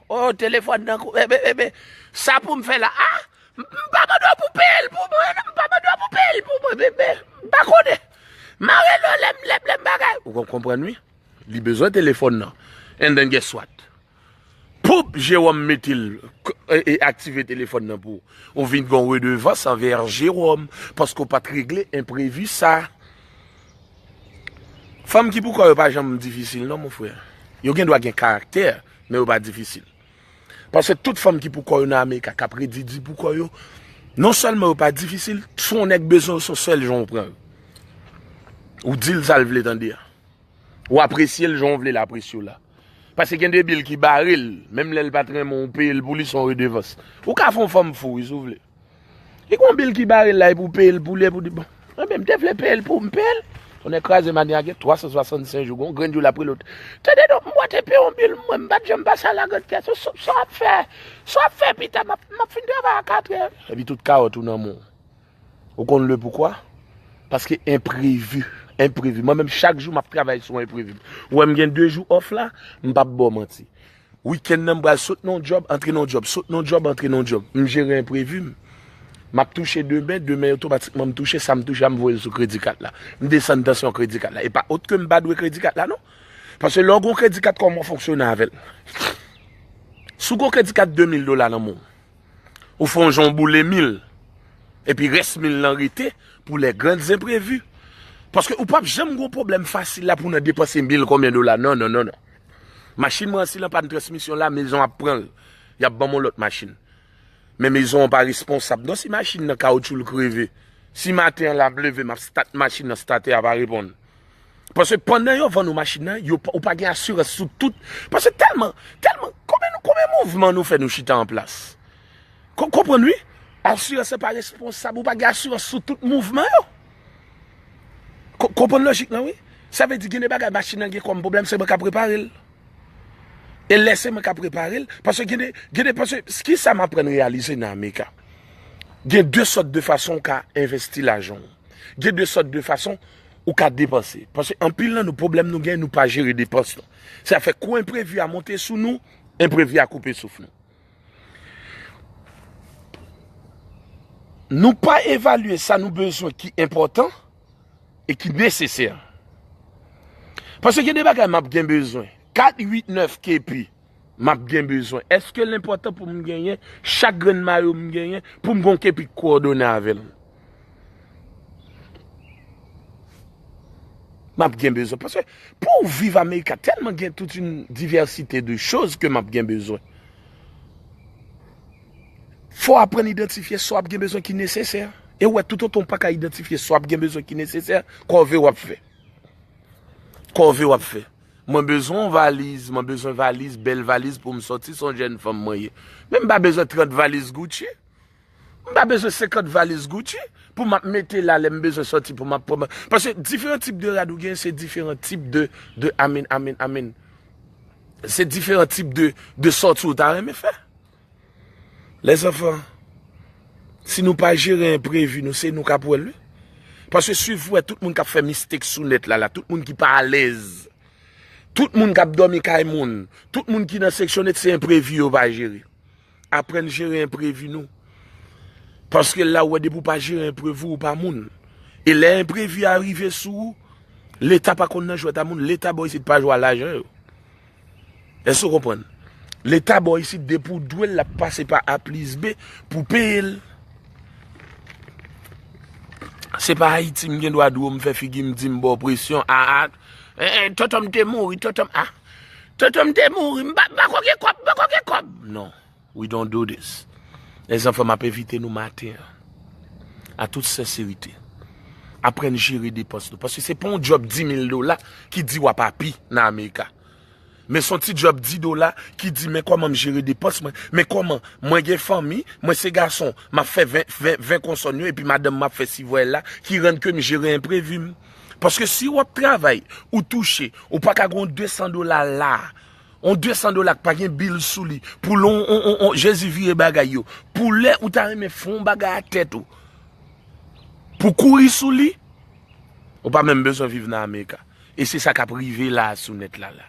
O, telefòn nan koupe. Ebyen, ebyen, sa pou m fè la? A, m, m pa mande w pou peye l pou mwen, non, m pa mande w pou peye l pou mwen, bebe. M pa konnen. M a rele w lè m, lè m, lè m bagay. Ou konn konprann, wi? Li bezwen telefòn nan. And then guess what? Poup, Jewòm mete l, k-, e, e aktive telefòn nan pou ou. Ou vin gen yon redevans anvè Jewòm, paske w pa t regle enprevi sa. Fanm ki pou kò yo pa janm difisil, non, mon frè. Yo gen dwa gen karaktè, men yo pa difisil. Paske tout fanm ki pou kò yo nan Amerik la, k ap redi di pou kò yo, non sèlman yo pa difisil, si yon nèg bezwen yo, se yon sèl jan ou pran yo. Ou di l sa l vle tande a. Ou apresye l jan w vle l apresye w la. Paske gen de bil ki bare l, menm lè l pa t renmen w, ou peye l pou li, se yon redevans. Ou ka fè yon fanm fou, wi, si w vle. Li gen yon bil ki bare l la, epi w peye l pou li, epi w di, bon, enben, m te vle peye l pou m peye l. Yon nèg kraze manyè a gen twa san swasannsenk jou, gon grenn jou l ap rele w. Tande non, m wè te peye yon bil, mwen, m pa t janm pase a la grande caisse. Sa, sa w ap fè, sa w ap fè pita, m ap, m ap fin travay a katrè. Epi tout kawòt ou nan men w. Ou konn le poukwa? Paske enprevi, enprevi. Mwen menm, chak jou, m ap travay sou enprevi. Ou wè m gen de jou off la, m p ap ba w manti. Wikenn nan, m pral sot nan yon djòb, antre nan yon djòb, sot nan yon djòb, antre nan yon djòb. M jere enprevi m. M ap touche demen, demen otomatikman m touche, sa m touche a, m voye l sou kredi kat la. M desann tansyon kredi kat la. E pa ot ke m pa dwe kredi kat la, non. Paske lè w gen yon kredi kat, kòman w fonksyone avè l? Si w gen yon kredi kat de mil dola nan men w, ou fè yon jan w boule mil, epi rès mil lan rete pou les grandes imprévues. Paske ou p ap janm gen yon pwoblèm fasil la pou w nan depanse mil konbyen dola. Non, non, non, non. Machin mwen an, si l an pàn transmisyon la, mezon ap pran l. Y ap ban m yon lòt machin. Men mezon an pa responsab. Non, si machin nan kawotchou l kreve, si maten an la m leve, m ap stat machin nan, statè a pa reponn. Paske pandan yo vann ou machin nan, yo pa, ou pa gen asirans sou tout. Paske tèlman, tèlman, konbyen nou, konbyen mouvman nou fè nou chita an plas? Ko-, konprann wi? Asirans lan pa responsab, ou pa gen asirans sou tout mouvman yo. Ko-, konprann lojik lan wi? Sa vle di gen de bagay machin nan gen kòm pwoblèm, se mwen k ap repare l. E lè se mwen k ap repare l, paske gen de, gen de, paske ki sa m aprann reyalize nan Amerika? Gen de sòt de fason ou ka envesti lajan w. Gen de sòt de fason ou ka depanse. Paske anpil nan nou, pwoblèm nou gen, nou pa jere depans nou. Sa fè kou enprevi a monte sou nou, enprevi a koupe souf nou. Nou pa evalye sa nou bezwen ki enpòtan e ki nesesè. Paske gen de bagay m ap gen bezwen. Kat, uit, nèf kepi. M ap gen bezwen. Èske l enpòtan pou m genyen chak grenn mayo m genyen pou m gen yon kepi k kowòdone avè l? M ap gen bezwen. Paske pou w viv Amerika, tèlman gen tout yon divèsite de choz ke m ap gen bezwen. Fò w aprann idantifye sa w ap gen bezwen ki nesesè. E w wè, toutotan w pa ka idantifye sa w ap gen bezwen ki nesesè, kòve w ap fè. Kòve w ap fè. Mwen bezwen yon valiz, mwen bezwen valiz, bèl valiz pou m sòti, se yon jèn fanm mwen ye. Men m pa bezwen trant valiz Gucci. M pa bezwen senkant valiz Gucci pou m ap mete la lè m bezwen sòti pou m ap pran. Paske diferan tip de rad ou gen, se diferan tip de, de, amen, amen, amen. Se diferan tip de, de sòti ou ta renmen fè. Lèzanfan, si nou pa jere enprevi nou, se nou k ap wè l, wi. Paske swiv wè tout moun k ap fè mistek sou nèt la, la, tout moun ki pa alèz, tout moun k ap dòmi kay moun, tout moun ki nan seksyon nèt, se enprevi yo pa jere. Aprann jere enprevi nou. Paske la, ou wè, depi w pa jere enprevi w, ou pa moun. E lè enprevi a rive sou ou, Leta pa konn nan jwèt a moun, Leta bò isit pa jwe a lajan yo. Èske w konprann? Leta bò isit, depi w dwe l, l ap pase pa A plis B pou peye l. Se pa Ayiti m gen dwa di w, m fè figi m di m ba w presyon, a, a, eh, eh, tonton m te mouri, tonton m, a, tonton m te mouri, m pa, m pa ko gen kòb, m pa ko gen kòb. Non, we don't do this. Lèzanfan, m ap envite nou maten an, a tout senserite, aprann jere depans nou. Paske se pa yon djòb di mil dola ki di w ap api nan Amerika. Men se yon ti djòb di dola ki di, men kòman m jere depans mwen, men kòman mwen gen fanmi, mwen se gason, m ap fè ven, ven, ven konsòn yo, epi madanm m ap fè sivwèl la, ki rann ke m jere enprevi m. Paske si w ap travay, ou touche, ou pa ka gen yon de san dola la, yon de san dola k pa gen bil sou li, pou lè yon, yon, yon, yon Jezi vire bagay yo, pou lè ou ta renmen fè yon bagay ak tèt ou, pou kouri sou li, ou pa menm bezwen viv nan Amerika. E se sa k ap rive la sou nèt la la.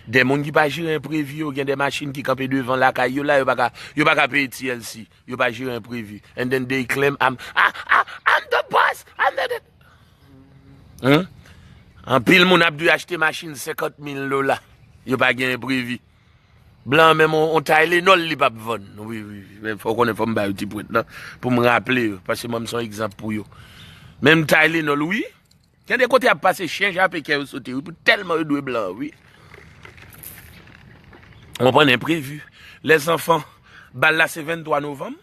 De moun ki pa jere enprevi yo, gen de machin ki kanpe devan lakay yo la, yo pa ka, yo pa ka peye T L C, yo pa jere enprevi. And then they claim I'm, I, I, I'm the boss, I'm the, the. Hein? Anpil moun ap dwe achte machin senkant mil dola. Yo pa gen enprevi. Blan menm on, on Tylenol li p ap vann. Wi, wi, wi. Men fò w konnen fò m ba yo ti pwent nan pou m raple yo. Paske mwen m se yon egzanp pou yo. Menm Tylenol, wi. Gen de kote ap pase chen jape kè yo sote, wi. Pou tèlman yo dwe blan, wi. Ou konprann enprevi. Lèzanfan, bal la se venntwa novanm.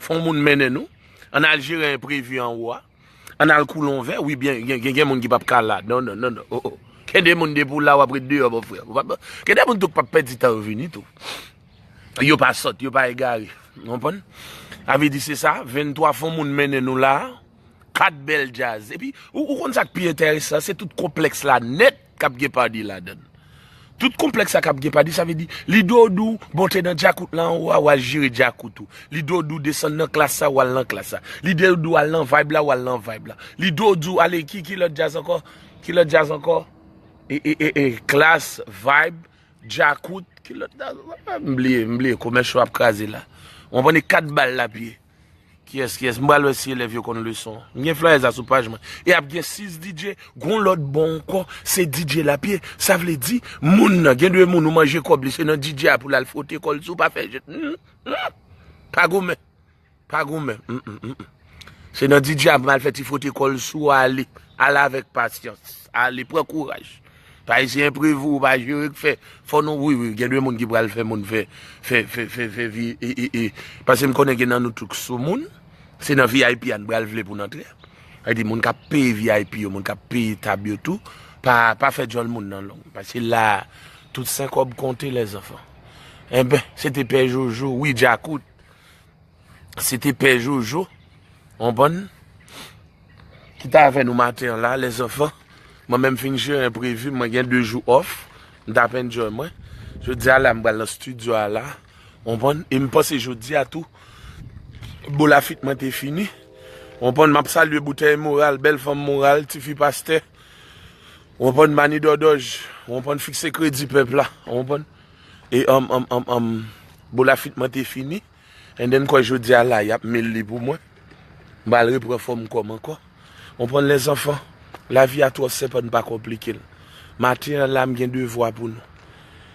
Fon moun mennen nou. Ann al jere enprevi anwo a. Ann al koule yon vè. Wi, byen, gen, gen, gen moun ki p ap ka la. Non, non, non, non. Oh, oh. Gen de moun depi w la, w ap ret deyò, mon frè. Ou p ap, gen de moun tou k p ap pèdi tan yo vini tou. Yo pa sòt, yo pa egare. Ou konprann? Sa vle di se sa, venntwa fon moun mennen nou la. Kat bèl djaz. Epi, ou, ou konn sa k pi enteresan, se tout konplèks la nèt k ap gen padi ladan l. Tout konplèks sa k ap gen padi, sa vle di, li do di w monte nan djakout la anwo a, w al jere djakout ou. Li do di w desann nan klas sa, w al nan klas sa. Li do di w al nan vibe la, w al nan vibe la. Li do di w ale ki, ki lòt djaz ankò? Ki lòt djaz ankò? E, e, e, e, klas, vibe, djakout, ki lòt djaz? M bliye, m bliye, kòmè cho ap kraze la. W konprann, e kat bal l ap ye. Kiyès, kiyès? M pral wè si elèv yo konn leson an. M gen flyè sa sou paj mwen. E ap gen sis D J, gon lòt bò ankò, se D J l ap ye. Sa vle di, moun nan, gen de moun ou manje kòb li, se nan D J a pou l al fwote kò l si w pa fè jèt. Hmm, hmm. Pa goumen. Pa goumen. Mm, mm, mm, mm. Se nan D J a pou m al fè ti fwote kò l si w ale. Ale avèk pasyans. Ale, pran kouraj. Pa eseye enprevi w pa jere k fè. Fò nou, wi, wi, gen de moun ki pral fè moun fè, fè, fè, fè, fè vi, e, e, e. Paske m konnen gen nan nou tou k sou moun. Se nan V I P a n pral vle pou n antre. Sa vle di moun k ap peye V I P yo, moun k ap peye tab yo tou. Pa, pa fè djòl moun nan long. Paske la, tout sen kòb konte, lèzanfan. Enben, se te Pè Jojo, wi, djakout. Se te Pè Jojo, w konprann, ki t avè nou maten an la, lèzanfan. Mwen menm fin jere enprevi, mwen gen de jou off, m t ap enjoy mwen. Jodi a la, m pral nan estidyo a la, w konprann, e m panse jodi a tou, bo lafit mwen te fini. W konprann, m ap salye boutèy moral, bèl fanm moral, tifi pastè. W konprann, mani dòdòj, w konprann, fikse kredi pèp la, w konprann. E, um, um, um, um, bo lafit mwen te fini. And then, kwè jodi a la, y ap mil li pou mwen. M pral repran fòm kò m ankò. W konprann, lèzanfan? Lavi a twò senp, ann pa konplike l. Maten an la, m gen devwa pou nou.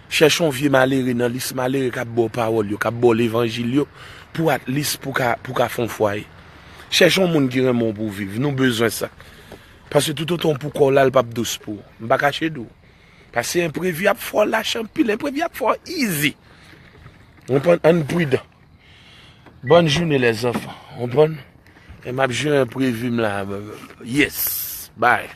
Chèche yon vye malere nan lis malere k ap ba w pawòl yo, k ap ba w levanjil yo, pou at least pou ka, pou ka fè yon fwaye. Chèche yon moun ki renmen w pou w viv. Nou bezwen sa. Paske toutotan w pou kò w la, l p ap dous pou ou. M pa kache di w. Paske enprevi ap fè w lach anpil, enprevi ap fè w easy. W konprann? Ann pridan. Bòn jounen, lèzanfan. W konprann? E m ap jere enprevi m la. Yes. Bye.